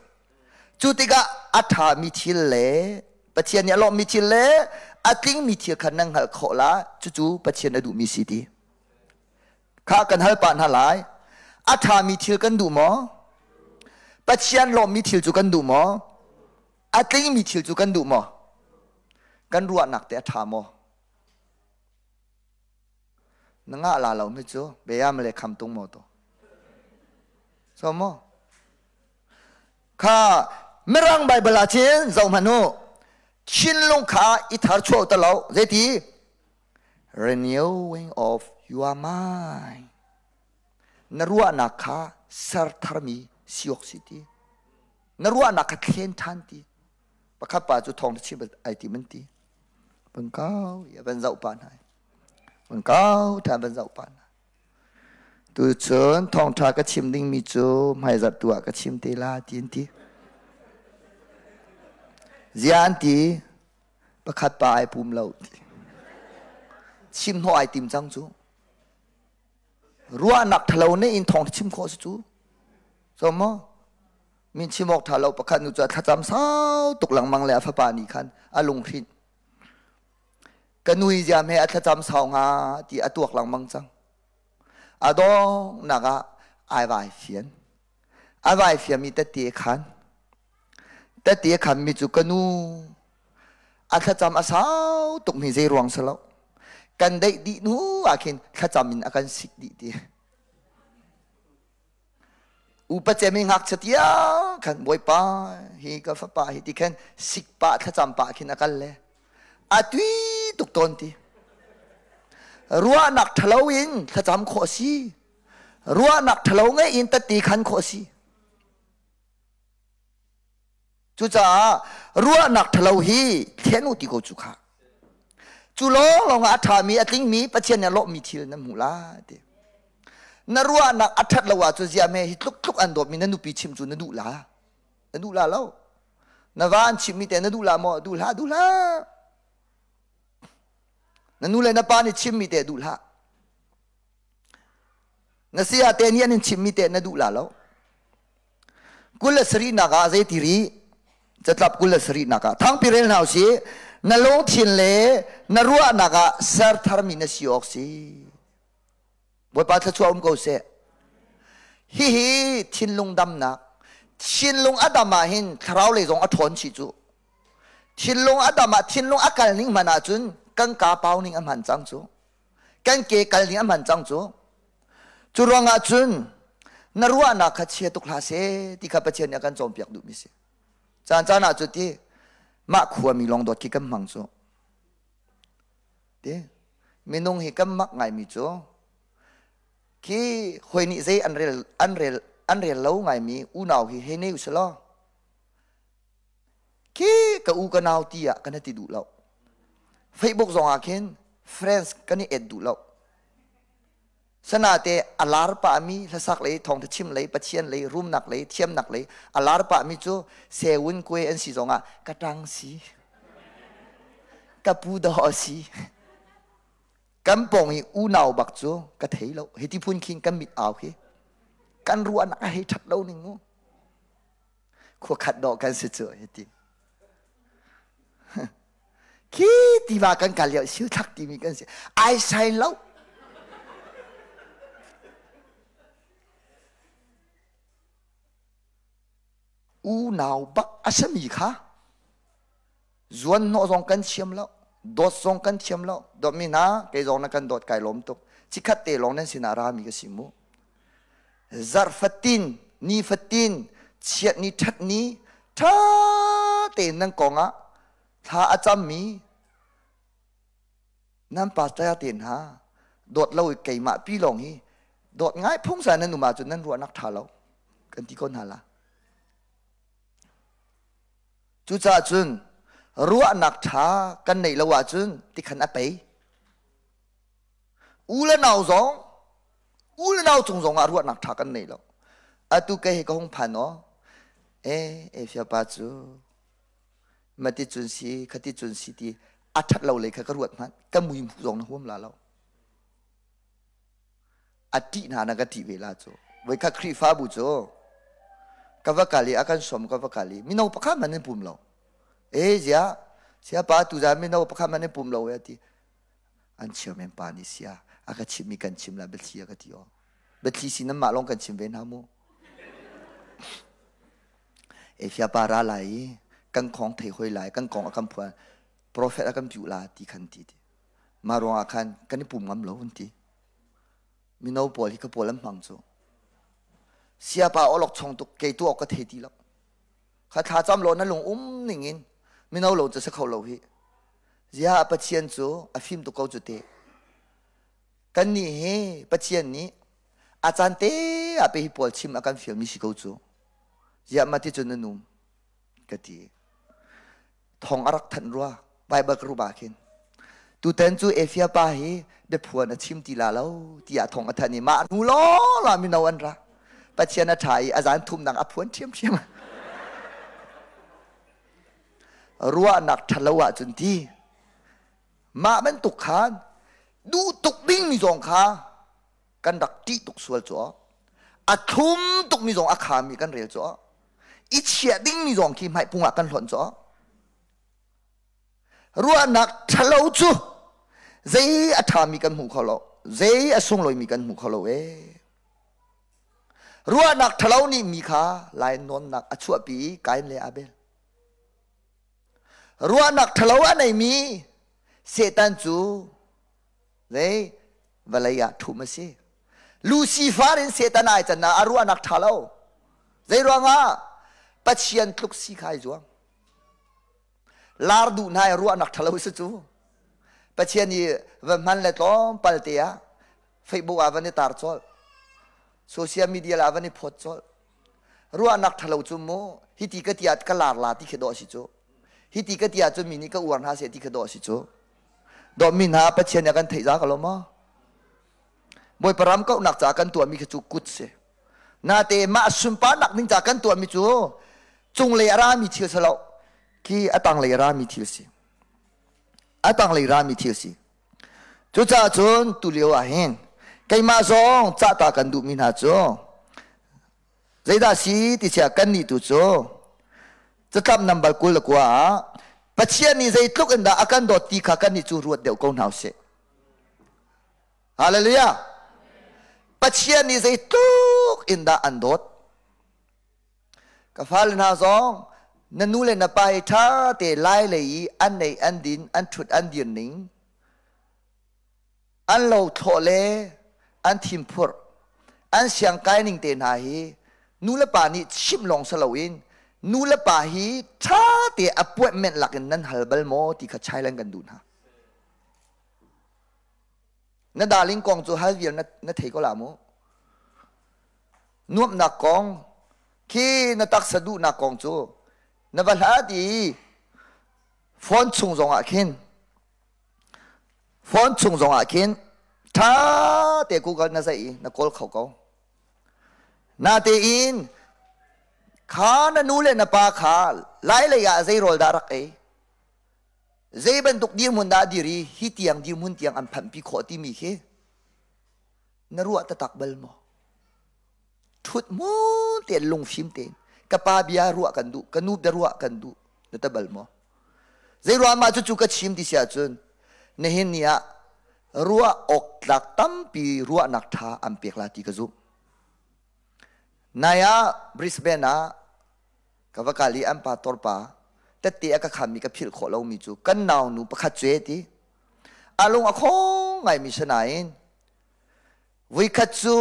Cu tikah a ṭhami thil le Pathian nih a lawmhmi thil le a tlingmi thil kha nan hngalh khawh la cucu Pathian a duhmi si ti. Kha kan hal pah hna lai. A ṭhami thil kan duh maw? Pathian lawmhmi thil cu kan duh maw? A tlingmi thil cu kan duh maw? Kan ruahnak te a ṭha maw? Na ngah la lo mi cu bea male kham tung maw to? So maw? Kha Mirang Bible ah chin zoh hmanh u. Thinlung kha i thar chuah ta lo. Zeiti? Renewing of your mind. Na ruahnak kha ser tharmi si awk si ti. Na ruahnak kha thlen ṭhan ti. Pakhat pa cu thawng chim ai ti man ti. Van kau ya van zoh pa hna. Van kau ṭhan van zoh pa hna. Tucun thawngṭha ka chim dingmi cu hmaizarh tu ah ka chim te la ti an ti. Zia an ti pakhat pa ai pum lo ti. Chim hnawh ai tim cang cu. Ruahnak ṭhalo ne in thawng chim khawh si cu. So maw? Min chim awk ṭha lo pakhat nu cu a thlacam sau tuk lengmang le a fapa nih khan a lunghrinh. Ka nui ziam he a thlacam sau hnga ti a tuak lengmang cang. A donghnak ah ai vai fian. A vai fianmi tette khan. Tette khan mi cu ka nu a thlacam a sau tuk mi zei ruang si lo. Kan deih dih hnu ah khin thlacam in a kan sik dih ti. Upa cem i ngakchia tiang khan Bawipa hi ka fapa hi ti khan sikpah thlacam pah khin a kal le a tui tuk tawn ti. Ruahnak ṭhalo in thlacam khawh a si. Ruahnak ṭhalo ngei in tatti khan khawh a si. Cucaah ruahnak ṭhalo hi thlen u ti ko cu kha. Cu lawnglawng ah a ṭhami a tlingmi Pathian nih a lawhmi thil nan hmuh lai ti. Na ruahnak a ṭhat lo ahcun ziah hme hi tluk tluk an dawtmi na nupi chim cu na duh la? Na duh la lo. Na va an chimmi te na duh la maw? Duh hlah, duh hlah. Na nu le na pa nih chimmi te duh hlah. Na saya te nih an in chimmi te na duh la lo. 27nak ah zei ti rih catlap 27nak ah thangpi rel hna usih na lungthin le na ruahnak ah ser tharmi na si awk si Bawipa thluachuah um ko seh hihi thinlung damnak thinlung a dam ah hin thlarau lei zong a ṭhawn chih cu thinlung a dam ah thinlung a kal ning hmanh ahcun kan ka pau ning a hman cang cu kan ke kal ning a hman cang cu Cu ruangah cun na ruahnak kha chia tuk hlah seh ti kha Pathian nih a kan cawnpiak duhmi si. Caan caan ah cu ti mah khuami lawng dawt khi kan hmang cu. Ti minung hi kan mak ngaimi cu khi hoi nih zei an rel an rel an rel lo ngaimi unau hi hei nei usih law khi ka u ka nau ti ah kan ti duh lo. Facebook zong ah khin friends kan i add duh lo. Sanate a lar pahmi hlasak lei, thawngtha chim lei, Pathian lei, rumnak lei, thiamnak lei a lar pahmi cu sewun kue an si zongah ka ṭang si, ka pu daw si. Kan pawng i unau bak cu ka thei lo. Hi ti phun khin kan mit au khi. Kan ruahnak a hei ṭhat lo ning mu. Khua khat dawh kan si cu hi ti. Khi tiva kan kal lio siu thak timi kan si. Ai sai lo. Unau bak a sami kha zuan hnawh zong kan thiam lo dawt zong kan thiam lo dawtmi hna kei zong na kan dawt kai lawm tuk chikhat te lawng nan sinah rami ka si mu Zarh fatin, ni fatin, chiat ni ṭhat ni, ṭha tein nan kong ah thla a cammi nan pastor te hna dawt lo i keimah pi lawng hi dawt ngai phungsa nan um ahcun nan ruahnak ṭha lo kan ti ko hna la. Cucaah cun ruahnak ṭha kan neih lo ahcun tikhan a pei. U le nau zong u le nau cung zong ah ruahnak ṭha kan nei lo. Atu kei hi ka hung phan aw. E, Efia pa cu. Mati cun si, khati cun si ti a ṭhat lo lei kha ka ruat hmanh. Ka mui hmuh zong na huam la lo. A ṭih hna na ka ṭih ve la cu. Voikhat Khrihfabu cu ka va kal i a kan sawm ka va kal i mino pakhat hmanh an pum lo. E ziah siapa tuzan mino pakhat hmanh an pum lo e ti. An chairman pa nih sia a ka chimmi kan chim la biathli a ka ti aw. Biathli si nan mah lawng kan chim ve hna mu. Efia pa ra lai i kan khong thei hoi lai kan kong a kan phuan prophet a kan piu la ti khan ti ti. Mah ruangah khan kan i pum ngam lo an ti. Mino pawl hi ka pawl an hmang cu. Siapa awlok chong tuk kei tu awk ka thei ti lo. Kha thla cam law na lung um ning in mino lo cu si kho lo hi. Ziah Pathian cu a fim tuk ko cu te. Kannih hi Pathian nih a caan te ah pe hi pawl chim a kan fialmi si ko cu. Ziah mah ti cun na num ka ti. Thong a rak thanh rua Bible ka rup ah khin. Tutan cu Efia pa hi biaphuan a chim ti la lo tiah thong a thanh i mah hnu law mino an ra. Pathian a ṭha i a zan thumnak a phuan ṭhiamṭhiam. Ruahnak ṭhalo ahcun ti mah bantuk khan duh tuk dingmi zong kha kan rak ṭih tuk sual cu a thlum tukmi zong a khami kan rel cu i chiah dingmi zong khi hmaipung ah kan hlonh cu ruahnak ṭhalo cu zei a ṭhami kan hmu kho lo zei a sunglawimi kan hmu kho lo ee ruahnak ṭhalo nih mi kha lainawnnak a chuahpi i Kain le Abel ruahnak ṭhalo a neimi Satan cu zei vawlei ah ṭhum a si. Lucifer in Satan ai can ah a ruahnak ṭha lo. Zei ruangah? Pathian tluk si kha ai zuam. Lar duh hna i ruahnak ṭha lo si cu. Pathian i va hman le tlawmpal te ah Facebook ah van i tar colh. Social media ah van i phawt colh. Ruahnak ṭhalo cu mu hiti ka ti ah ka lar la ti khi dawh a si cu. Hiti ka ti ahcun mi nih ka uar hna seh ti kha dawh a si cu. Dawtmi hna Pathian nih a kan theih za ko lo maw? Bawipa ram kauhnak caah kan tuahmi khi cu kut si. Nate mah sunparnak ding caah kan tuahmi cu cunglei a rami thil si lo. Khi a tanglei a rami thil si. A tanglei rami thil si. Cucaah cun tulio ah hin keimah zong cahta kan duhmi hna cu Zeidah si ti sia kannih tu cu catlap nambar 29 ah Pathian nih zeitluk in dah a kan dawt ti kha kannih cu ruat deuh ko hna usih. Hallelujah. Pathian nih zeitluk in dah an dawt. Ka fale hna zong na nu le na pa hi ṭha te lai lei i an nei an din an ṭhut an dir ning an lo thlawh le an thimphurh an siangkai ning te hna hi nu le pa nih chimh lawng si loin nu le pa hi ṭha te appointment lakin nan hal bal maw ti kha chailan kan duh hna. Na darling kong cu hal vial na, na thei ko la mu. Nuamhnak kong khi na taksa duhnak kong cu na va hlat i phone chung zongah khin Phone chung zongah khin ṭha te Google na zaih i na kawl kho ko. Natein kha na nu le na pa kha lai lei ah zei rawl dah rak ei? Zei bantuk dirhmun dah dir i hi tiang dirhmun tiang an phanhpi khawh timi khi na ruah taktak bal maw? Ṭhut hmun tein lungfim tein ka pa bia ruah kan duh, ka nu bia ruah kan duh na ta bal maw? Zeiruang mah cucu ka chim ti si ahcun nihin ni ah ruah awk tlak tampi ruahnak ṭha an pek la ti ka zumh. Nai ah Brisbane ah ka va kal i an pastor pa tette a ka khammi ka philh khawh lomi cu kan naunu pakhat cu ti a lung a khong ngaimi si nain Voikhat cu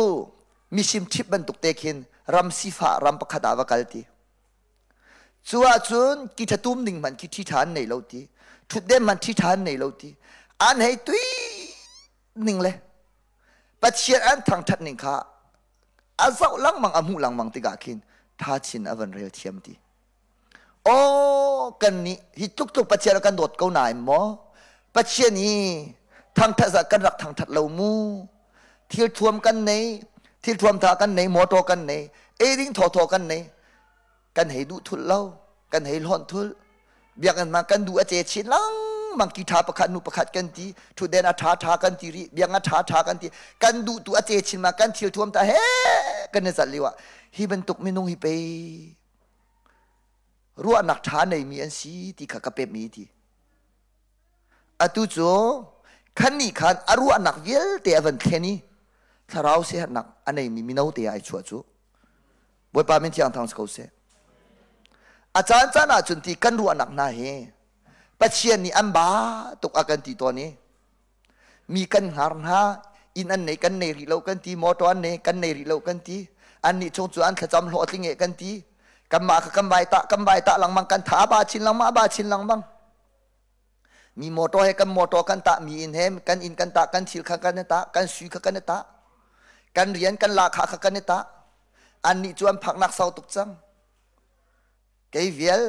misim ṭhip bantuk te khin ram sifah ram pakhat ah va kal ti. Cu ahcun ki ṭha tum ding hmanh khi ṭhi ṭha an nei lo ti. Ṭhutden hmanh ṭhi ṭha an nei lo ti. An hei tui ning le Pathian an thangṭhat ning kha a zoh lengmang a hmuh lengmang tikah khin tha chin a van rel thiam ti. Aw kan nih hi tluk tluk Pathian a kan dawt ko nain maw Pathian hi thangthat zah kan rak thangthat lo mu thil thuam kan nei thil thuam tha kan nei motor kan nei ei ding thaw thaw kan nei kan hei duh thul lo kan hei hlawn thul. Biakinn hmang kan duh a ce chin lengmang ki ṭha pakhat nu pakhat kan ti ṭhutden a ṭha ṭha kan ti rih biang a ṭha ṭha kan ti kan duh tu a ce chin ma kan thil thuam ta he kan i zalh lio ah hi bantuk minung hi pei ruahnak ṭha neimi an si ti kha ka pemh i ti atu cu khan nih khan a ruahnak vialte a van thlen i thlarau siaherhnak a neimi mino te ah ai chuah cu Bawipa min thiang thang si ko seh. A caan caan ahcun ti kan ruahnak hna hi Pathian nih an ba tuk a kan ti tawn i mi kan hngar hna inn an nei kan nei rih lo kan ti motor an nei kan nei rih lo kan ti an nih chung cu an thlacam hlawh tling e kan ti kanmah kha kan vai tah kan vai tah lengmang kan tha ba chin lengmang ba chin lengmang mi motor he kan motor kan tah mi inn he kan inn kan tah kan thil kha kan i tah kan sui kha kan i tah kan rian kan lahkhah kha kan i tah annih cu an phaknak sau tuk cang kei vial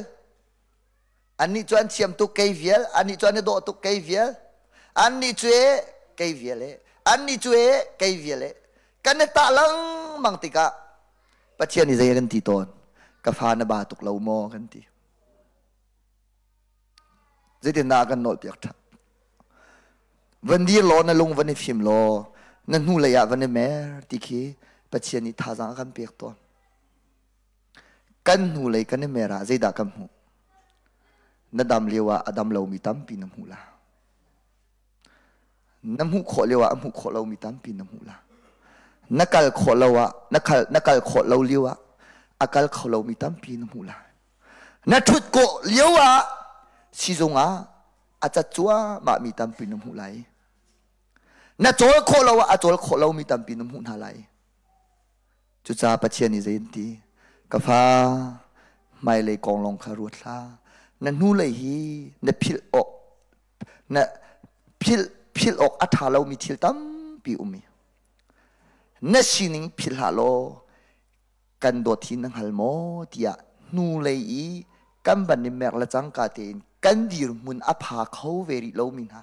annih cu an thiam tuk kei vial annih cu an i dawh tuk kei vial annih cu e kei vial e annih cu e kei vial e kan i tah lengmang tikah Pathian nih zei a kan ti tawn ka fa na ba tuk lo maw kan ti Zeitindah a kan nawlpiak ṭhan? Van dir law na lung van i fim law na hnulei ah van i mer ti khi Pathian nih thazaang a kan pek tawn. Kan hnulei kan i mer ah zeidah kan hmuh? Na dam lio ah a dam lomi tampi na hmuh la. Na hmuh khawh lio ah a hmuh khawh lomi tampi na hmuh la. Na kal khawh lo ah na kal na kal khawh lo lio ah a kal kho lomi tampi na hmuh lai. Na ṭhut kawh lio ah sizung ah a cat cuahmah mi tampi na hmuh lai. Na cawl khawh lo ah a cawl khawh lomi tampi na hmuh hna lai. Cucaah Pathian nih zei an ti? Ka fa, hmailei kong lawng kha ruat hlah. Na hnulei hi na philh awk na philh philh awk a ṭha lomi thil tampi um i na sining philh hlah law kan dawt hi na hngal maw tiah hnulei i kan van i mer le cangka tein kan dirhmun a pha kho ve rih lomi hna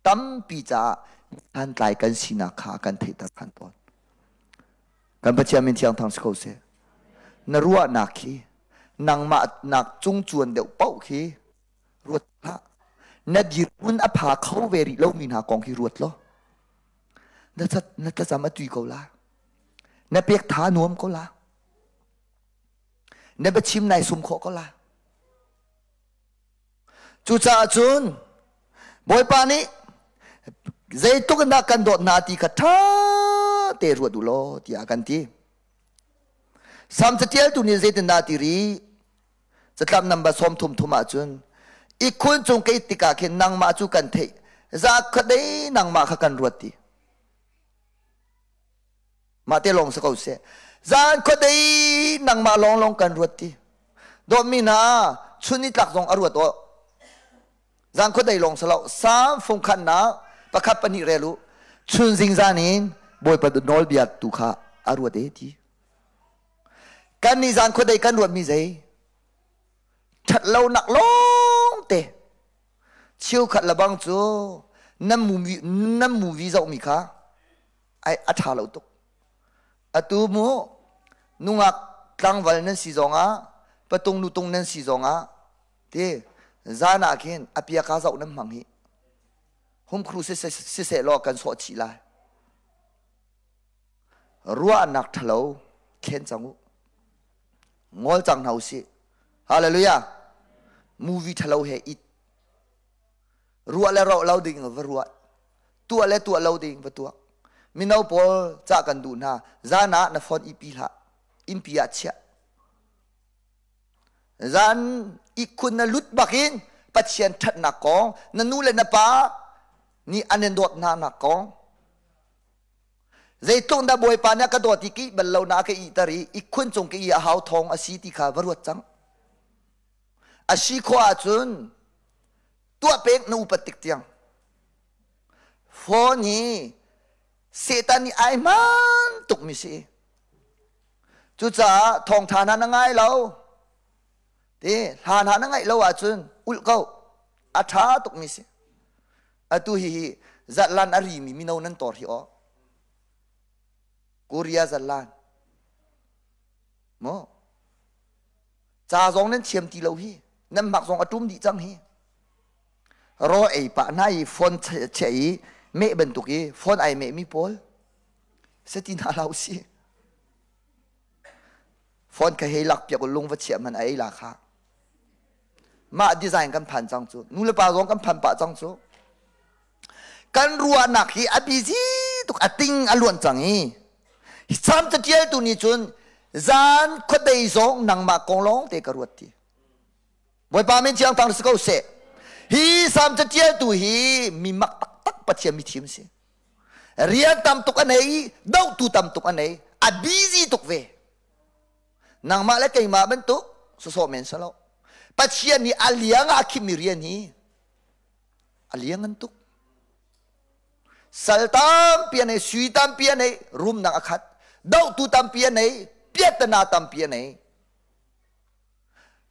tampi caah santlai kan sinak kha kan theihter ṭhan tawn. Kan Pathian min thiang thang si ko seh. Na ruahnak khi nangmah nak cung cuan deuh paoh khi ruat hlah. Na dirhmun a pha kho ve rih lomi hna kong khi ruat law na thlacam a tui ko la. Na pek tha nuam ko la. Na biachim nai sum khawh ko la. Cucaah cun Bawipa nih zeitluk in dah kan dawt hna ti kha ṭha te ruat u law tiah a kan ti. Sam catialtu nih zeitindah ti rih? Catlap number 33 thum ahcun ihkhun cung ka it tikah khin nangmah cu kan theih za khuadei nangmah kha kan ruat ti. Mah te lawng si ko seh. Zan khuadei nangmah lawnglawng kan ruat ti. Dawtmi hna chun ni tlak zong a ruat aw. Zan khuadei lawng si lo. Sam fungkhannak pakhat pahnih rel u. Chun zingzan in Bawipa nawlbia tu kha a ruat e ti. Kan nih zan khuadei kan ruatmi zei? Ṭhat lonak lawng te. Cheukhat lebang cu nan movie, nan movie zohmi kha ai a ṭha lo tuk. Atu mu nungak tlangval nan si zongah patung nutung nan si zongah ti zan ah khin a piaka zoh nan hmang hi humkhru siseh law kan sawh chih lai ruahnak ṭhalo thlen cang u ngol cang hna usih hallelujah movie ṭhalo he it ruah le roh lo ding va ruah tuah le tuah lo ding va tuah mino pawl cah kan duh hna zan ah na phone ipi hlah innpi ah chiah zan ihkhun na lut bakin Pathian ṭhatnak kong na nu le na pa nih an in dawt hna nak kong zeitluk dah Bawipa nih a ka dawt i ka ih bal lo na ka ihter i ihkhun cung ka ih a hau thawng a si ti kha va ruat cang a si khawh ahcun tuah pek na upat tik tiang phone hi Satan nih ai hman tukmi si cucaah thawngtha hna na ngai lo ti hla hna na ngaih lo ahcun ulh ko a ṭha tukmi si atu hi hi zatlan a rimi mino nan tor hi aw Korea zatlan mu ca zong nan thiam ti lo hi. Nan hmak zong a ṭum dih cang hi. Raw ei pah hna i phone chiah i meh bantuk i phone ai mehmi pawl sati hna hlah usih. Phone kha hei lak piak u lung va chiah man a ei la kha. Mah design kan phan cang cu. Nu le pa zong kan phan pah cang cu. Kan ruahnak hi a busy tuk a ting a luan cang i Salm catialtu nih cun zan khuadei zong nangmah kong lawng te ka ruat ti. Bawipa min thiang thang si ko seh. Hi Salm catialtu hi mi mak taktak Pathian mi thim si. Rian tam tuk a nei, dohtu tam tuk a nei, a busy tuk ve. Nangmah le keimah bantuk sawsawh men salo. Pathian nih a liang ah a khimmi rian hi a liang ngan tuk. Sal tampi a nei, sui tampi a nei, rumnak a khat. Dohtu tampi a nei, piattana tampi a nei.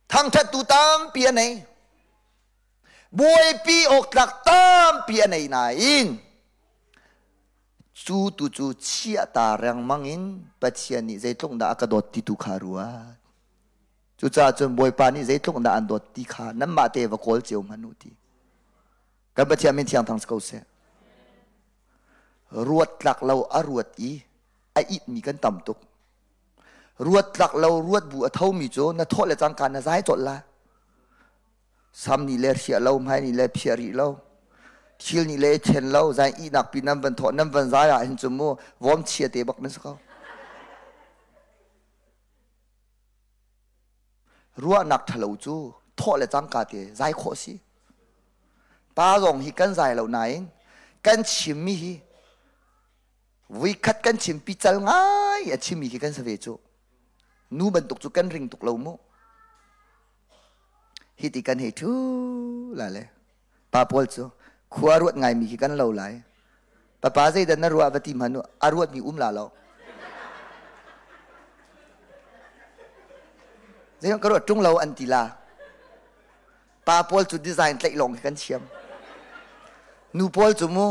Thangṭhattu tampi a nei. Buaipi awk tlak tampi a nei nain cu tu cu chiahta rengmang in Pathian nih zeitluk dah a ka dawt ti tu kha ruat. Cucaah cun Bawipa nih zeitluk dah an dawt ti kha nanmah te va kawl cio hmanh u ti. Kan Pathian min thiang thang si ko seh. Ruat tlak lo a ruat i a itmi kan tam tuk. Ruat tlak lo ruat bu a thomi cu na thawh le cangka na zai colh la. Sam nih le hriah lo, hmai nih le phiah rih lo. Thil nih le then lo, zai ihnak pi nan van thawh nan van zai ah hin cu mu vom chia te bak nan si ko. Ruahnak ṭhalo cu thawh le cangka te zai khawh si. Pa zong hi kan zai lo nain kan chimmi hi Vuikhat kan chim pical ngai a chimmi khi kan si ve cu. Nu bantuk cu kan ring tuk lo mu. Hi ti kan hei ṭhu la le. Pa pawl cu khua ruat ngaimi khi kan lo lai. Papa zeidah na ruah va ti hmanh a ruatmi um la lo. Zeidah ka ruat ṭung lo an ti la. Pa pawl cu design tlaih lawng khi kan thiam. Nu pawl cu mu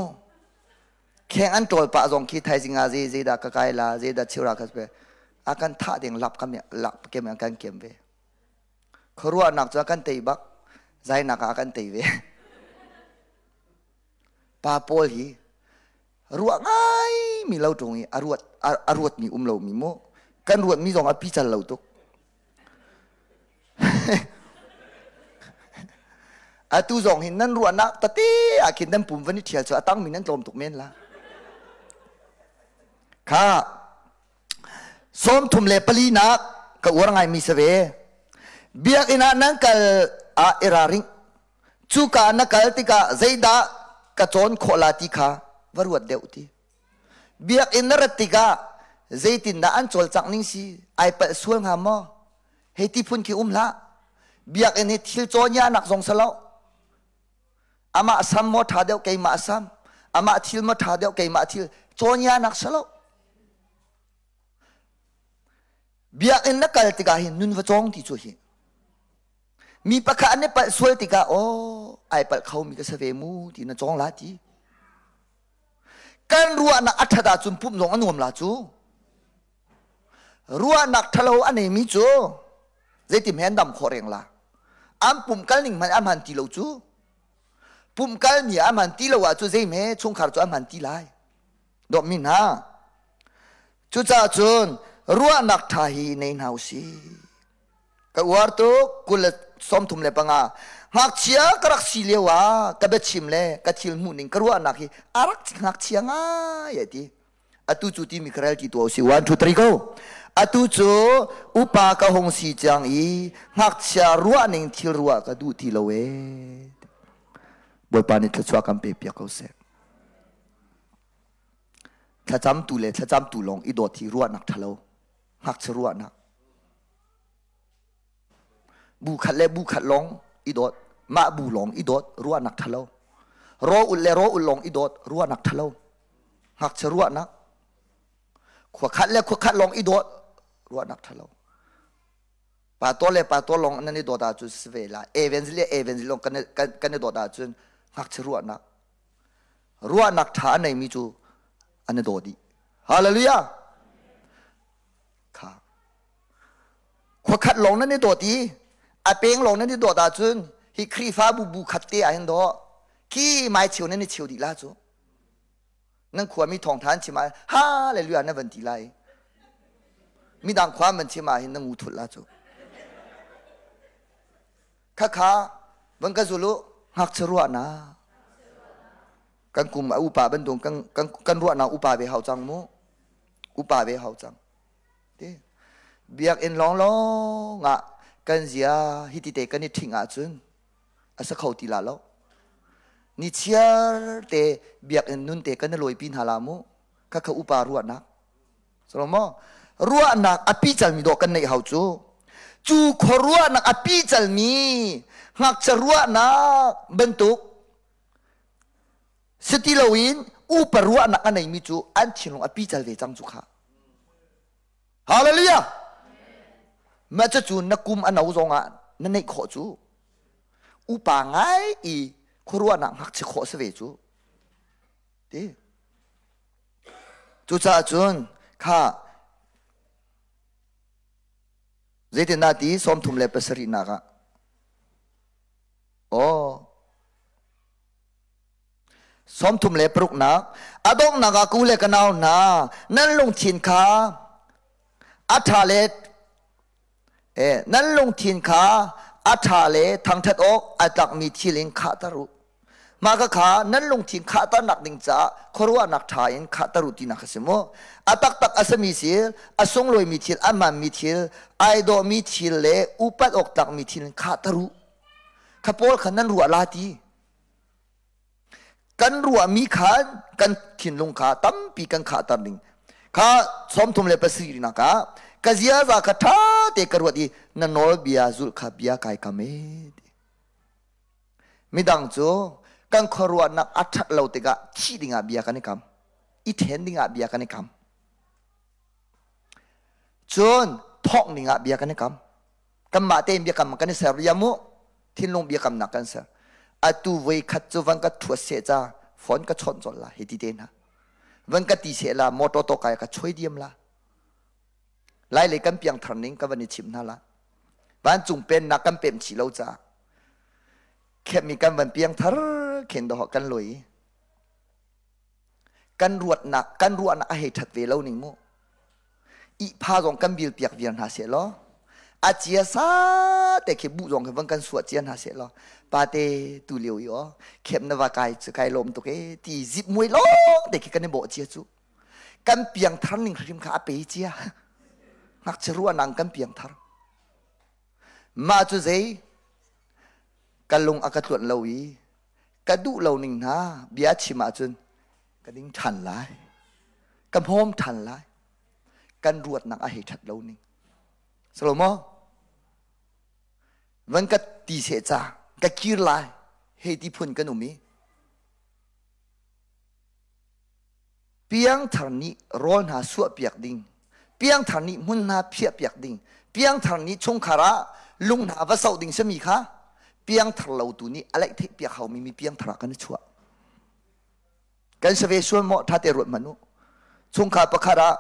Kheng an ṭawl pah zong khi thaizing ah zei zeidah ka kai la, zeidah chira ka pe. A kan thah ding lap kam lap kem an kan kem ve. Khuaruahnak cu a kan tei bak, zainak ah a kan tei ve. Pa pawl hi ruah ngai mi lo ṭung i a ruat a ruat mi um lo mi mu. Kan ruat mi zong a pical lo tuk. Atu zong hin nan ruahnak tete ah khin nan pum van i ṭhial cu a tangmi nan tlawm tuk men la. Kha 34 nak ka uar ngaimi si ve. Biakinn ah nan kal ah i raring. Cuka na kal tikah zeidah ka cawn khawh la ti kha va ruat deuh ti. Biakinn na rat tikah zeitindah an cawlcangh ning si ai palh sual hnga maw? Hei ti phun khi um hlah. Biakinn hi thil cawnyanak zong si lo. Amah sam maw ṭha deuh keimah sam, amah thil maw ṭha deuh keimah thil cawnyanak si lo. Biakinn na kal tikah hin nun va cawng ti cu hi. Mi pakhat an i palh sual tikah aw ai palh kho mi ka si ve mu ti na cawng la ti. Kan ruahnak a ṭhat ahcun pumh zong a nuam la cu. Ruahnak ṭhalo a neimi cu zeitim he an dam khawh reng la. An pumh kal ning hmanh a hman ti lo cu. Pumh kal mi a hman ti lo ahcun zeihme chungkhar cu a hman ti lai. Dawtmi hna, cucaah cun ruahnak ṭha hi nei hna u sih. Ka uar tuk 35. Ngakchia ka rak si lio ah ka biachim le ka thil hmuhning ka ruahnak hi a rak ngakchia ngai a ti. Atu cu timi ka rel ti tuah usih. One, two, three, go. Atu cu upa ka hung si cang i ngakchia ruahning thil ruah ka duh ti lo ee. Bawipa nih thluachuah kan pe piak ko seh. Thlacamtu le thlacamtu lawng i dawt hi ruahnak ṭhalo. Ngakchia ruahnak. Bu khat le bu khat lawng i dawt, mah bu lawng i dawt ruahnak ṭhalo. Raw ulh le raw ulh lawng i dawt ruahnak ṭhalo. Ngakchia ruahnak. Khua khat le khua khat lawng i dawt ruahnak ṭhalo. Pastor le pastor lawng nan i dawt ahcun si ve la. Evangel le evangel lawng kan, kan, kan i dawt ahcun ngakchia ruahnak. Ruahnak ṭha a neimi cu an i daw dih. Hallelujah! Kha. Khua khat lawng nan i dawt i A peng lawng nan i dawt ahcun hi Khrihfabu bu khat te ah hin dawh khi mai cheu nan i cheu dih la cu. Nan khuami thawngtha an chim ah hallelujah na van ti lai. Midang khua man chim ah hin na ngu thul la cu. Khakha van ka zul u ngakchia ruahnak. Kan kum a upa bantuk kan kan kan ruahnak upa ve hau cang mu. Upa ve hau cang. Ti. Biakinn lawnglawng ah kan zia hiti te kan i ṭhing ahcun a sa kho ti la lo. Ni chiar te biakinn nun te kan i lawipi hna la mu. Khakha upa ruahnak. Salomo ruahnak a picalmi dawh kan neih hau cu. Cu khuaruahnak a picalmi ngakchia ruahnak bantuk si ti loin upa ruahnak a neimi cu an thinlung a pical ve cang cu kha. Hallelujah! Mah cucu na kum a no zongah na neih khawh cu. Upa ngai i khuaruahnak ngakchia khawh si ve cu. Ti. Cucaah cun kha zeitindah ti 37 nak ah aw 36 nak a donghnak ah ku le ka nau hna nan lungthin kha a ṭha le nan lungthin kha a ṭha le thangṭhat awk a tlakmi thil in khahter u. Mah kha nan lungthin khahternak ding caah khuaruahnak ṭha in khahter u tinak a si mu. A taktak a simi thil, a sunglawimi thil, a hmaanmi thil, ai dawhmi thil le upat awk tlakmi thil in khahter u. Kha pawl kha nan ruah la ti. Kan ruahmi khan kan thinlung kha tampi kan khahter ding. Kha 37 nak ah ka ziaza kha ṭha te ka ruat i na nawlbia zulh kha bia kai kam e. Midang cu kan khuaruahnak a ṭhat lo tikah thih dingah bia kan i kam. I ṭhen dingah bia kan i kam. Cun thawk dingah bia kan i kam. Kanmah tein biakam kan i ser bia mu. Thinlung biakamnak kan ser. Atu voi khat cu van ka thuat seh ca phone ka chawnh colh la hi ti te hna. Van ka ti seh la motor to kai ka choi diam la. Lai lei kan piang thar ning ka van i chim hna la. Vancung pennak kan pem chih lo ca. Khepmi kan van piang thar khen do kan loi. Kan ruatnak kan ruahnak a hei that ve lo ning mu. Ihpha zong kan bil piak viar hna seh law a cia sa te khi bu zong khi van kan suah cia hna seh law pate tu lio i aw khep na va kai cu kai lawm tuk e ti zip muai lawng te khi kan i bawh cia cu kan piang thar ning hrim kha a pe cia ngakchia ruah nang kan piang thar mah cu zei ka lung a ka tluanh lo i ka duh lo ning hna bia chim ahcun ka ding ṭhan lai ka hmawm ṭhan lai kan ruatnak a hei ṭhat lo ning Salomo van ka ti seh ca ka kir lai hei ti phun kan um i piangthar nih rawl hna suah piak ding piangthar nih hmun hna phiah piak ding piangthar nih chungkhar ah lung hna va soh ding sami kha piangthar lo tu nih a laih theih piak haumi mi piangthar ah kan i chuah kan si ve sual maw ṭha te ruat hmanh u chungkhar pakhat ah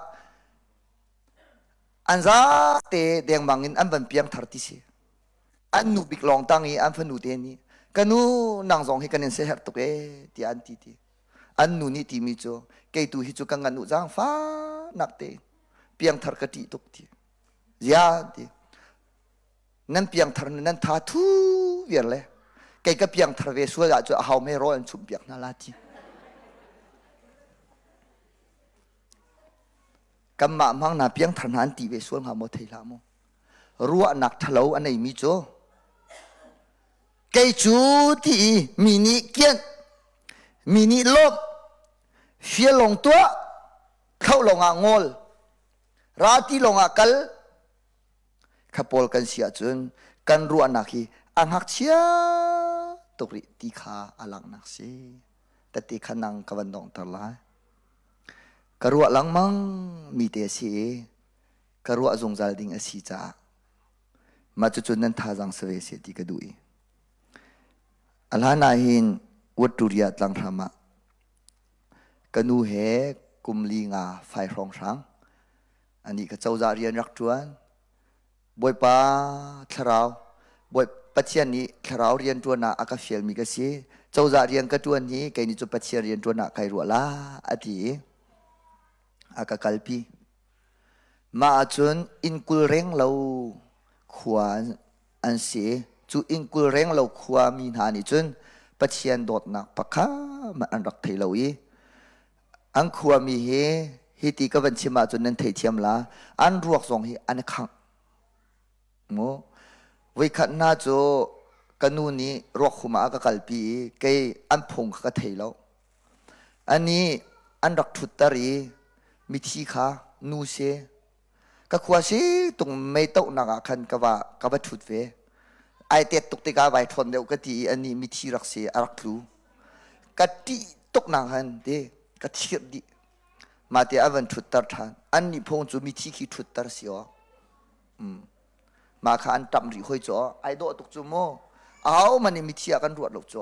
an zate dengmang in an van piangthar ti si an nu bik lawng tang i an fanu te nih ka nu nang zong hi kan in seherh tuk e tiah an ti ti an nu nih timi cu kei tu hi cu ka ngan u zaang fa nak te piangthar ka ṭih tuk ti zia ti nan piangthar nan tha thu viar le kei ka piangthar ve sual ah cu a hau me rawl an chumh piak hna la ti kanmah hmang na piangthar hna an ti ve sual hnga maw thei hlah maw ruahnak ṭhalo a neimi cu kei cu ti i mi nih kianh mi nih lawmh fial lawng tuah thlauh lawngah ngawl ra ti lawngah kal kha pawl kan si ahcun kan ruahnak hi a ngakchia tuk rih ti kha a langhnak si tete kha nang ka van donghter lai ka ruah lengmang mi te a si i ka ruah zungzal ding a si caah mah cucu nan thazaang si ve seh ti ka duh i a hlan ah hin Watturia tlanghram ah ka nu he kum li nga fai hrawnghrang anih ka cozah rian rak ṭuan Bawipa thlarau. Bawi Pathian nih thlarau rian ṭuan ah a ka fialmi ka si. Cozah rian ka ṭuan hi kei nih cu Pathian rian ṭuan ah kai ruah la a ti i a ka kalpi. Mah ahcun inn 20 reng lo khua an si. Cu inn 20 reng lo khua mi hna nih cun Pathian dawtnak pakhat an rak thei lo i an khuami hi hiti ka van chim ahcun nan theithiam la an ruak zong hi an i khangh mu voikhat hna cu ka nu nih ruak hum ah a ka kalpi i kei an phung kha ka thei lo ani an rak ṭhutter i mithi kha nu si ka khua si tung mei tohnak ah khan ka va ka va ṭhut ve ai tet tuk tikah vai ṭhawn deuh ka ti i ani mithi rak si a rak tlu ka ṭih tuk nak han ti ka thirh dih mah te a van ṭhutter ṭhan an nih phung cu mithi khi ṭhutter si aw mah kha an ṭamh rih hoi cu ai dawh tuk cu mu aho man nih mithi ah kan ruat lo cu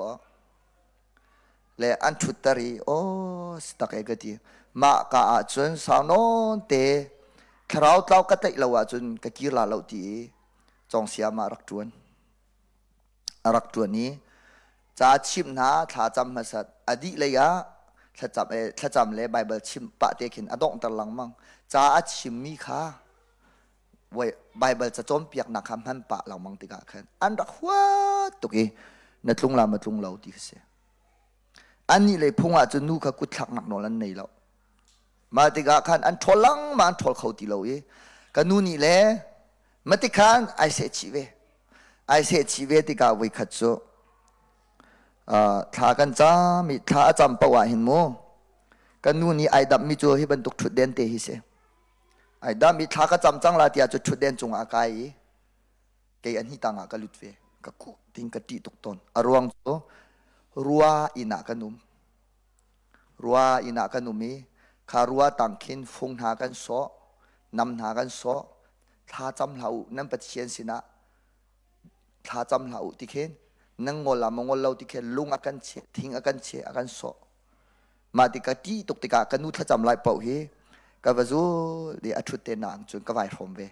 le an ṭhutter i aw si tak e ka ti mah ka ah cun sau nawn te thlarau tlau ka tlaih lo ahcun ka kir la lo ti i cawngsiam ah rak ṭuan a rak ṭuan i ca chimh hna thla cam hmasat a dih lei ah thlacam thlacam le Baibal chim pah te khin a donghter lengmang ca a chimmi kha Baibal ca cawnpiaknak kha hman pah lengmang tikah khan an rak huat tuk i na tlung la ma tlung lo ti kha si. Annih lei phung ah cun nu kha kutthlaknak nawl an nei lo. Mah tikah khan an ṭhawl lengmang an ṭhawl kho ti lo i ka nu nih le matikhan ai seh chih ve. Ai seh chih ve tikah voikhat cu thla kan cam i thla a cam paoh ah hin mu kan nu nih ai damhmi cu hi bantuk ṭhutden te hi si. Ai dam i thla ka cam cang la tiah cu ṭhutden cungah a kai i kei an hi tangah ka lut ve. Ka kuh ting ka ṭih tuk tawn. A ruang cu rua inn ah kan um. Rua inn ah kan um i kha rua tang khin fung hna kan sawh, nam hna kan sawh. Thla cam hlah u, nan Pathian sinah thla cam hlah u ti khin nan ngol ah maw ngol lo ti khin lung a kan cheh, thing a kan cheh, a kan sawh. Mah ti ka ṭih tuk tikah ka nu thlacam lai paoh hi ka va zul i a ṭhut te nak cun ka vai hrawm ve.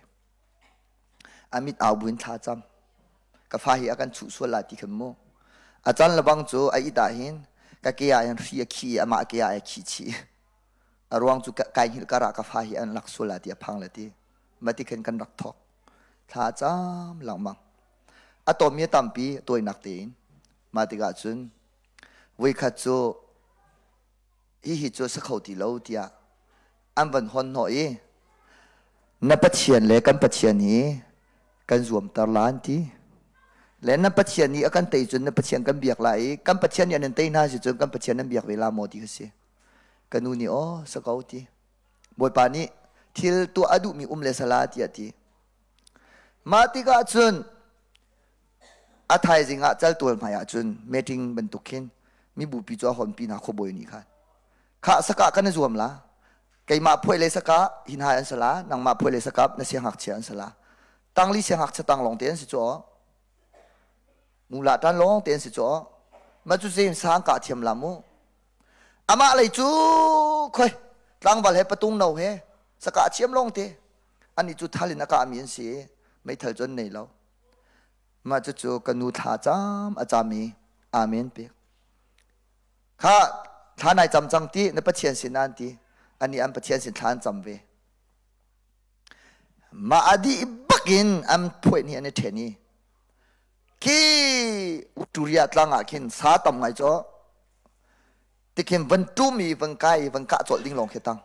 A mit au buin thla cam. Ka fa hi a kan chuh sual la ti khan mu. A can lebang cu a it ah hin ka ke ah hin hri a khi i amah ke ah a khi chih. A ruang cu kai hngilh kar ah ka fa hi an lak sual la ti a phang le ti. Mah ti khin kan rak thawk. Thla cam lengmang. A tawmi a tampi tawinak tein. Mah tikah cun Voikhat cu hihi cu a si kho ti lo tiah an van hon hnawh i na Pathian le kan Pathian hi kan zuamter la an ti. Le na Pathian nih a kan tei cun na Pathian kan biak lai i kan Pathian nih an in tei hna si cun kan Pathian nan biak ve la maw ti kha si. Ka nu nih aw si ko ti. Bawipa nih thil tuah a duhmi um le sala tiah ti. Mah tikah cun A thaizing ah caltual hmai ah cun meeting bantuk khin mibupi cu a honpi hna khuabawi nih khan. Khah sakah kan i zuam la. Keimah phuai le sakah hin hai an sala, nangmah phuai le sakap na siangngakchia an sala. Tangli siangngakchia tang lawng te an si cu. Mula tan lawng te an si cu. Ma cu zem sang ka thiam la mu. Amah lei cu khoi tlangval he patung no he sakah thiam lawng te. Ani cu thal in a kah mi an si. Meithal cu an nei lo. Mah cucu ka nu thla cam a cam i amen pek. Kha thla nai cam cang ti na Pathian sin an ti. Ani an Pathian sin thla an cam ve. Mah a dih bak in an phuai ni an i ṭhen i khi Turia tlang ah khin sa tam ngai cu tikhin van tum i van kai i van kah colh ding lawng khi tang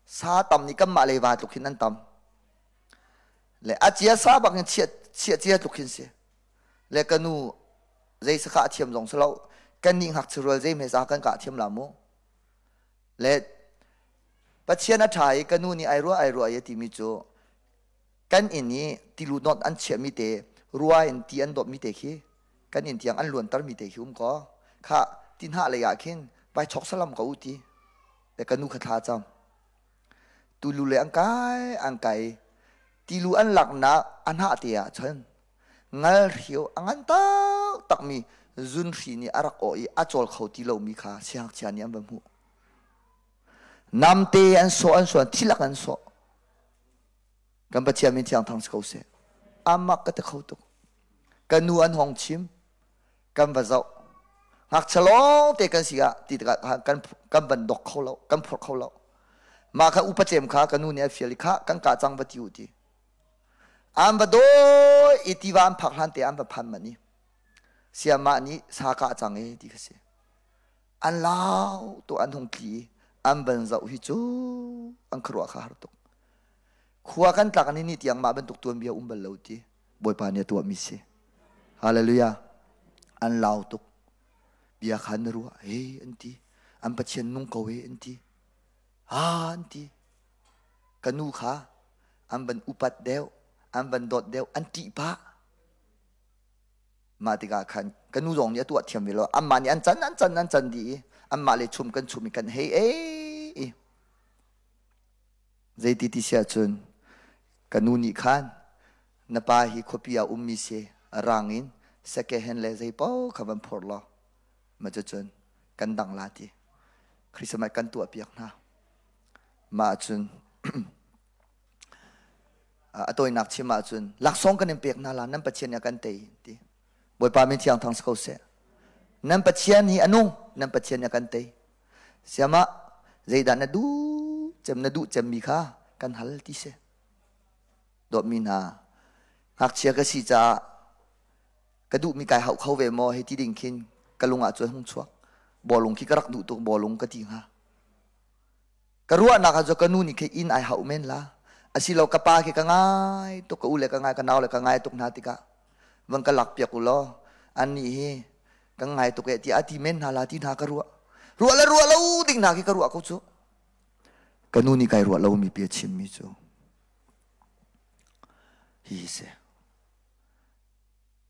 sa tam ni kanmah leiva tluk hin an tam Le a cia sa bak in chiah chiah cia tluk hin si. Le ka nu zei sa kah thiam zong si lo. Kan nih ngakchia rual zei hme sa kan kah thiam la mu. Le Pathian a ṭha i ka nu nih ai ruah ai ruah i a timi cu kan inn i tilu dawt an chiahmi te rua in ti an dawtmi te khi kan inn tiang an luantermi te khi um kaw kha ti hnah lei ah khin vai chok salam ko u ti le ka nu kha thla cam Tulu le an kai an kai. Tilu an laknak a hnah te ah cun ngalhriu a ngan taktakmi zunhri nih a rak awh i a cawl kho ti lomi kha siangngakchia nih an va hmuh. Namte an sawh an suan thilak an sawh. Kan Pathian min thiang thang si ko seh. Amak ka ti kho tuk. Ka nu an hong chim. Kan va zoh. Ngakchia lawng te kan si ah ti tikah kan kan van dok kho lo, kan phor kho lo. Mah kha upa cem kha ka nu nih a fial i kha kan kah cang va ti u ti. An va dawi i tiva an phak hlan te an va phan manh i siamah nih sa kah cang e ti kha si. An lau tu an hung tli i an van zoh hi cu an khuaruah kha har tuk. Khua kan tlak ni ni tiang mah bantuk tuanbia um bal lo ti Bawipa nih a tuahmi si. Hallelujah. An lau tuk. Bia kha na ruah he an ti. An Pathian nung ko he an ti. Ha an ti. Ka nu kha an van upat deuh, an van dawt deuh, an ṭih pah. Mah tikah khan ka nu zong nih a tuah thiam ve lo. Anmah nih an can, an can, an can dih i anmah le chum kan chum i kan hei ei. Zeiti ti si ahcun ka nu nih khan na pa hi khuapi ah ummi si rang in second le zei paoh kha van phor law ma cucun kan dang la ti Christmas kan tuah piak hna. Mah ahcun a tawinak chim ahcun laksawng kan in pek hna la nan Pathian nih a kan tei ti. Bawipa min thiang thang si ko seh. Nan Pathian hi a nung, nan Pathian nih a kan tei. Siamah zeidah na duh cem na duh cemmi kha kan hal ti si. Dawtmi hna, ngakchia ka si caah ka duhmi kai hauh kho ve maw hei ti ding khin ka lung ah cun hung chuak. Bawlung khi ka rak duh tuk bawlung ka ti hnga. Ka ruahnak ah cu ka nu nih khi inn ai hauh men la. Asilo ka pa khi ka ngai tuk ka u le ka ngai ka nau le ka ngai tuk hna tikah van ka lak piak u law annih hi kan ngai tuk eh tiah a ti men hna la ti hna ka ruah. Ruah le ruah lo ding hna khi ka ruah ko cu. Ka nu nih kai ruah lomi pi a chimmi cu hi si.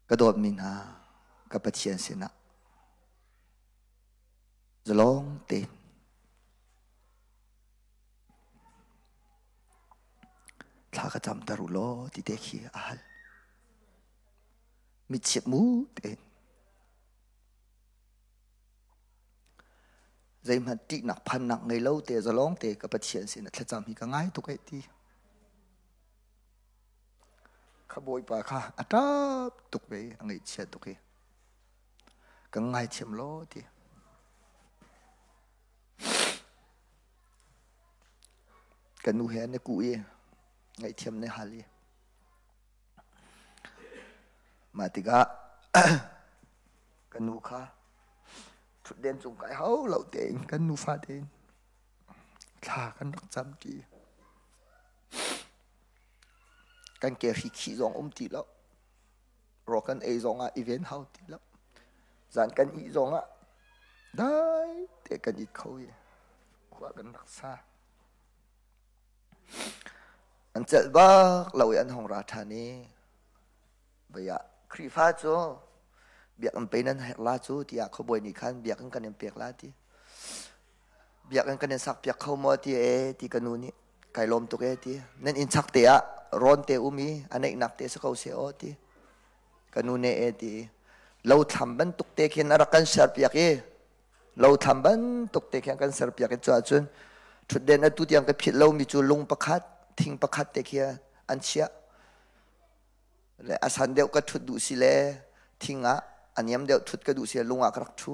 Ka dawtmi hna ka Pathian sinah zalong tein thla ka camter u law ti te khi a hal. Mitchip mu tein zeihmanh ṭihnak phannak ngei lo te zalong te ka Pathian sin a thlacam hi ka ngai tuk eh ti. Kha Bawipa kha a ṭap tuk ve a ngaihchia tuk hi. Ka ngaithiam law ti. Ka nu he an i kuh i ngaihthiam na hal i mah tikah ka nu kha ṭhutden cung kai hau lo tein kan nufa tein thla kan rak cam ṭi. Kan ke hri khih zong um ti lo. Raw kan ei zong ah i ven hau ti lo. Zan kan ih zong ah dai te kan it kho i khua kan rak sa. An celh bak lo i an hong ra ṭhan i vei ah Khrihfa cu biakinn pei nan herh la cu tiah khuabawi nih khan biakinn kan in pek la ti. Biakinn kan in sak piak kho maw ti e ti ka nu nih kai lawm tuk e ti. Nan inn chak te ah rawn te um i a neihnak te si ko seh aw ti. Ka nu ne e ti. Lo thlam bantuk te khin a rak kan ser piak i lo thlam bantuk te khin kan ser piak i cu ahcun ṭhutden atu tiang ka philh lomi cu lung pakhat thing pakhat te khi an chiah. Le a san deuh ka ṭhut duh si le thing ah a niam deuh ṭhut ka duh si le lung ah ka rak ṭhu.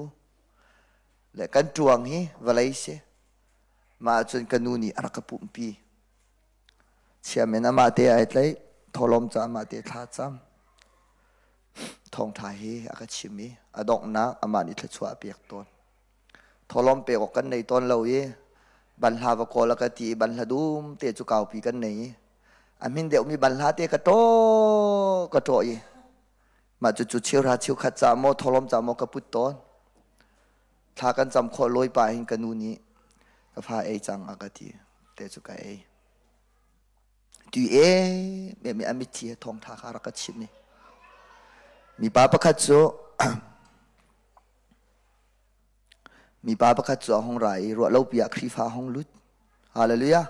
Le kan ṭuang hi vawlei si. Mah ahcun ka nu nih a rak ka pumhpi. Chiamen amah te ai tlaih, thawhlawm ca amah te thla cam. Thawngṭha hi a ka chim i a donghnak amah nih thluachuah a pek tawn. Thawhlawm pek awk kan nei tawn lo i banhla va kawl a ka ti i banhla dum te cu kaupi kan nei i a hmin deuhmi banhla te ka ṭaw ka ṭawh i mah cucu cheuhra cheukhat ca maw thawhlawm ca maw ka put tawn. Thla kan cam khawh lawi pa hin ka nu nih ka fa ei cang a ka ti te cu ka ei. Tui e me mi a mitthi he thawngtha kha rak ka chimh i mipa pakhat cu mipa pakhat cu a hung ra i ruah lopi ah Khrihfa a hung lut. Hallelujah.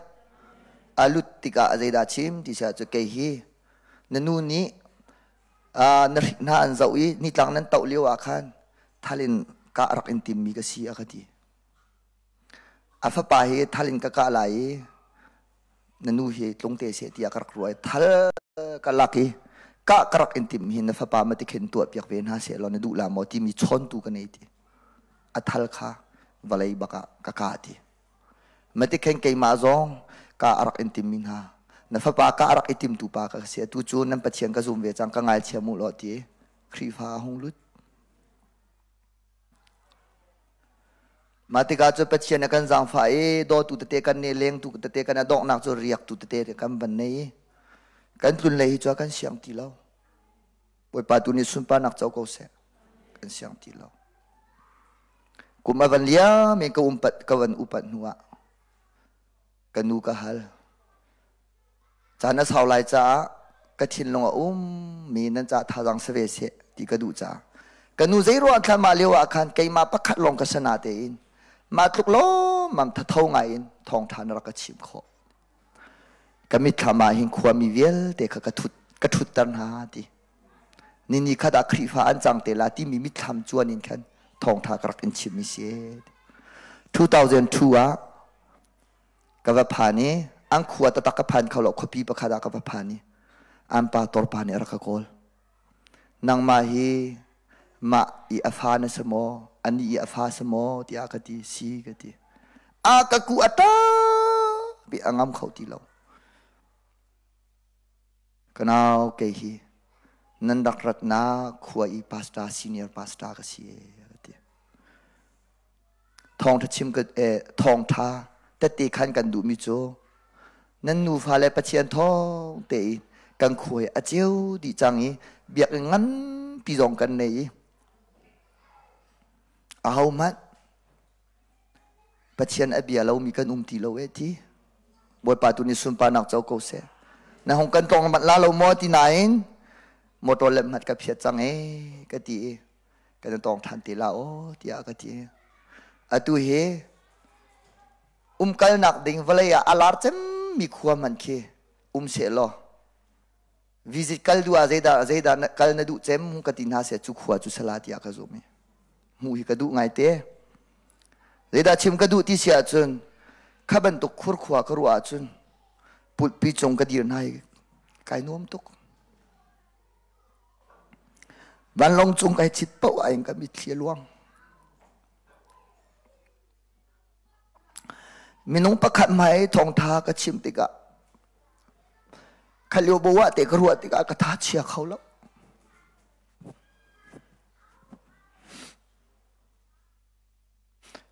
A lut tikah zeidah chim ti siah cu kei hi na nu nih na hrik hna an zoh i nitlang nan toh lio ah khan thal in kah rak in timmi ka si a ka ti. A fapa hi thal in ka kah lai i na nu hi tlung te seh tiah ka rak ruah i thal ka lak i Ka ka rak in tim hi na fapa ma tikhin tuah piak ve hna seh law na duh la maw timi chawntu ka nei ti. A thal kha vawlei bak ah ka ka ti. Matikhen keimah zong ka a rak in timmi hna. Na fapa ka a rak i timtu pa ka si. Atu cu nan Pathian ka zum ve cang ka ngaithiam u law ti Khrihfa a hung lut. Mah tikah cu Pathian a kan zaangfah i dawtu tete kan nih lengtu tete kan a donghnak cu riaktu tete kan van nei i kan tlun lei hi cu kan siang ti lo. Bawipa tu nih sunparnak co ko seh. Kan siang ti lo. Kum a van liam in ka umpat ka van upat hnu ah ka nu ka hal. Caan a sau lai caah ka thinlung a um mi nan caah thazaang si ve seh ti ka duh caah ka nu zei ruang thlan mah lio ah khan keimah pakhat lawng ka sana tein mah tluk lawmmam thatho ngai in thawngtha na rak ka chim khawh. Ka mitthlam ah hin khuami vialte kha ka thut ka thutter hna ti. Ni ni khat ah Khrihfa an cang te la timi mitthlam cuan in khan thawngtha ka rak in chimmi si. 2002 ah ka va phan i an khua taktak ka phan kho lo khuapi pakhat ah ka va phan i an pa torpa nih a rak ka kawl nangmah hi mah i a fa na si maw anih i a fa si maw tiah ka ti si ka ti a ka ku a ṭap i a ngam kho ti lo ka nau kei hi nan rak ratnak khua i pastor senior pastor ka si ka ti Thawngṭha chim ka thawngṭha tette khan kan duhmi cu nan nufa le Pathian thawng tein kan khuai a ceu dih cang i biakinn nganpi zong kan nei i ahohmanh Pathian a bia lomi kan um ti lo e ti Bawipa tu nih sunparnak co ko seh na hung kan tlawng manh la lo maw ti nain motor le hmat ka phiat cang e ka ti i kan i tawng ṭhan te la aw tiah ka ti. Atu hi umkalnak ding vawlei ah a lar cemmi khua hmanh khi um seh law visit kal duh ah zeidah zeidah kal na duh cem ka ti hna seh cu khua cu sala tiah ka zum i hmuh hi ka duh ngai te. Zeidah chim ka duh ti si ahcun kha bantuk khur khua ka ruah ahcun pulpi cung ka dir hna hi kai nuam tuk. Vanlawng cung kai cit paoh ah in ka mitthli a luang. Minung pakhat hmai thawngtha ka chim tikah khalio bo te ka ruah tikah ka tha chia kho lo.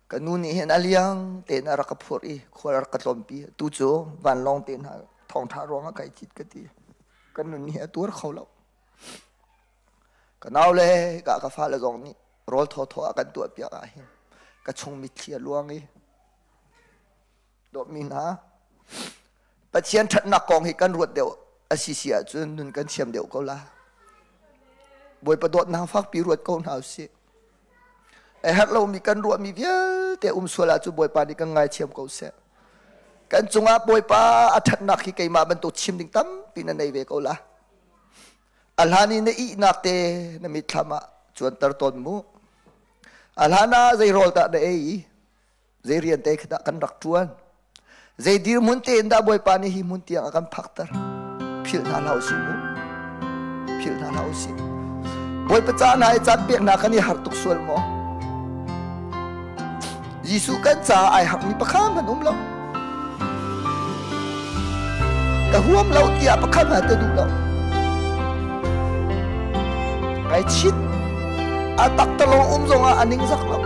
Ka nu nih hin a liang tein a rak ka phurh i khual a rak ka tlawmpi. Tu cu vanlawng te hna thawngṭha ruangah kai cit ka ti. Ka nun hi a tuar kho lo. Ka nau le ka ka fale zong nih rawl thawthaw a kan tuahpiak ah hin ka chung mitthli a luang i dawtmi hna Pathian ṭhatnak kong hi kan ruat deuh a si si ahcun nun kan thiam deuh ko la. Bawipa dawtnak fakpi ruat ko hna usih. A herh lomi kan ruahmi vialte um sual ahcun Bawipa nih kan ngaithiam ko seh. Kan cungah Bawipa a ṭhatnak hi keimah bantuk chim ding tampi na nei ve ko la. A hlan i na ihnak te na mitthlam ah cuanter tawn mu. A hlan ah zei rawl dah na ei i Zei rian te khi dah kan rak ṭuan? Zei dirhmun tein dah Bawipa nih hi hmun tiang a kan phakter? Philh hna hlah usih mu. Philh hna hlah usih. Bawipa ca hna i caan pek hna kan i har tuk sual maw? Jesuh kan caah ai harmi pakhat hmanh um lo. Ka huam lo tiah pakhat hmanh ta duh lo. Kai chit. A taktalong um zongah a ning zak lo.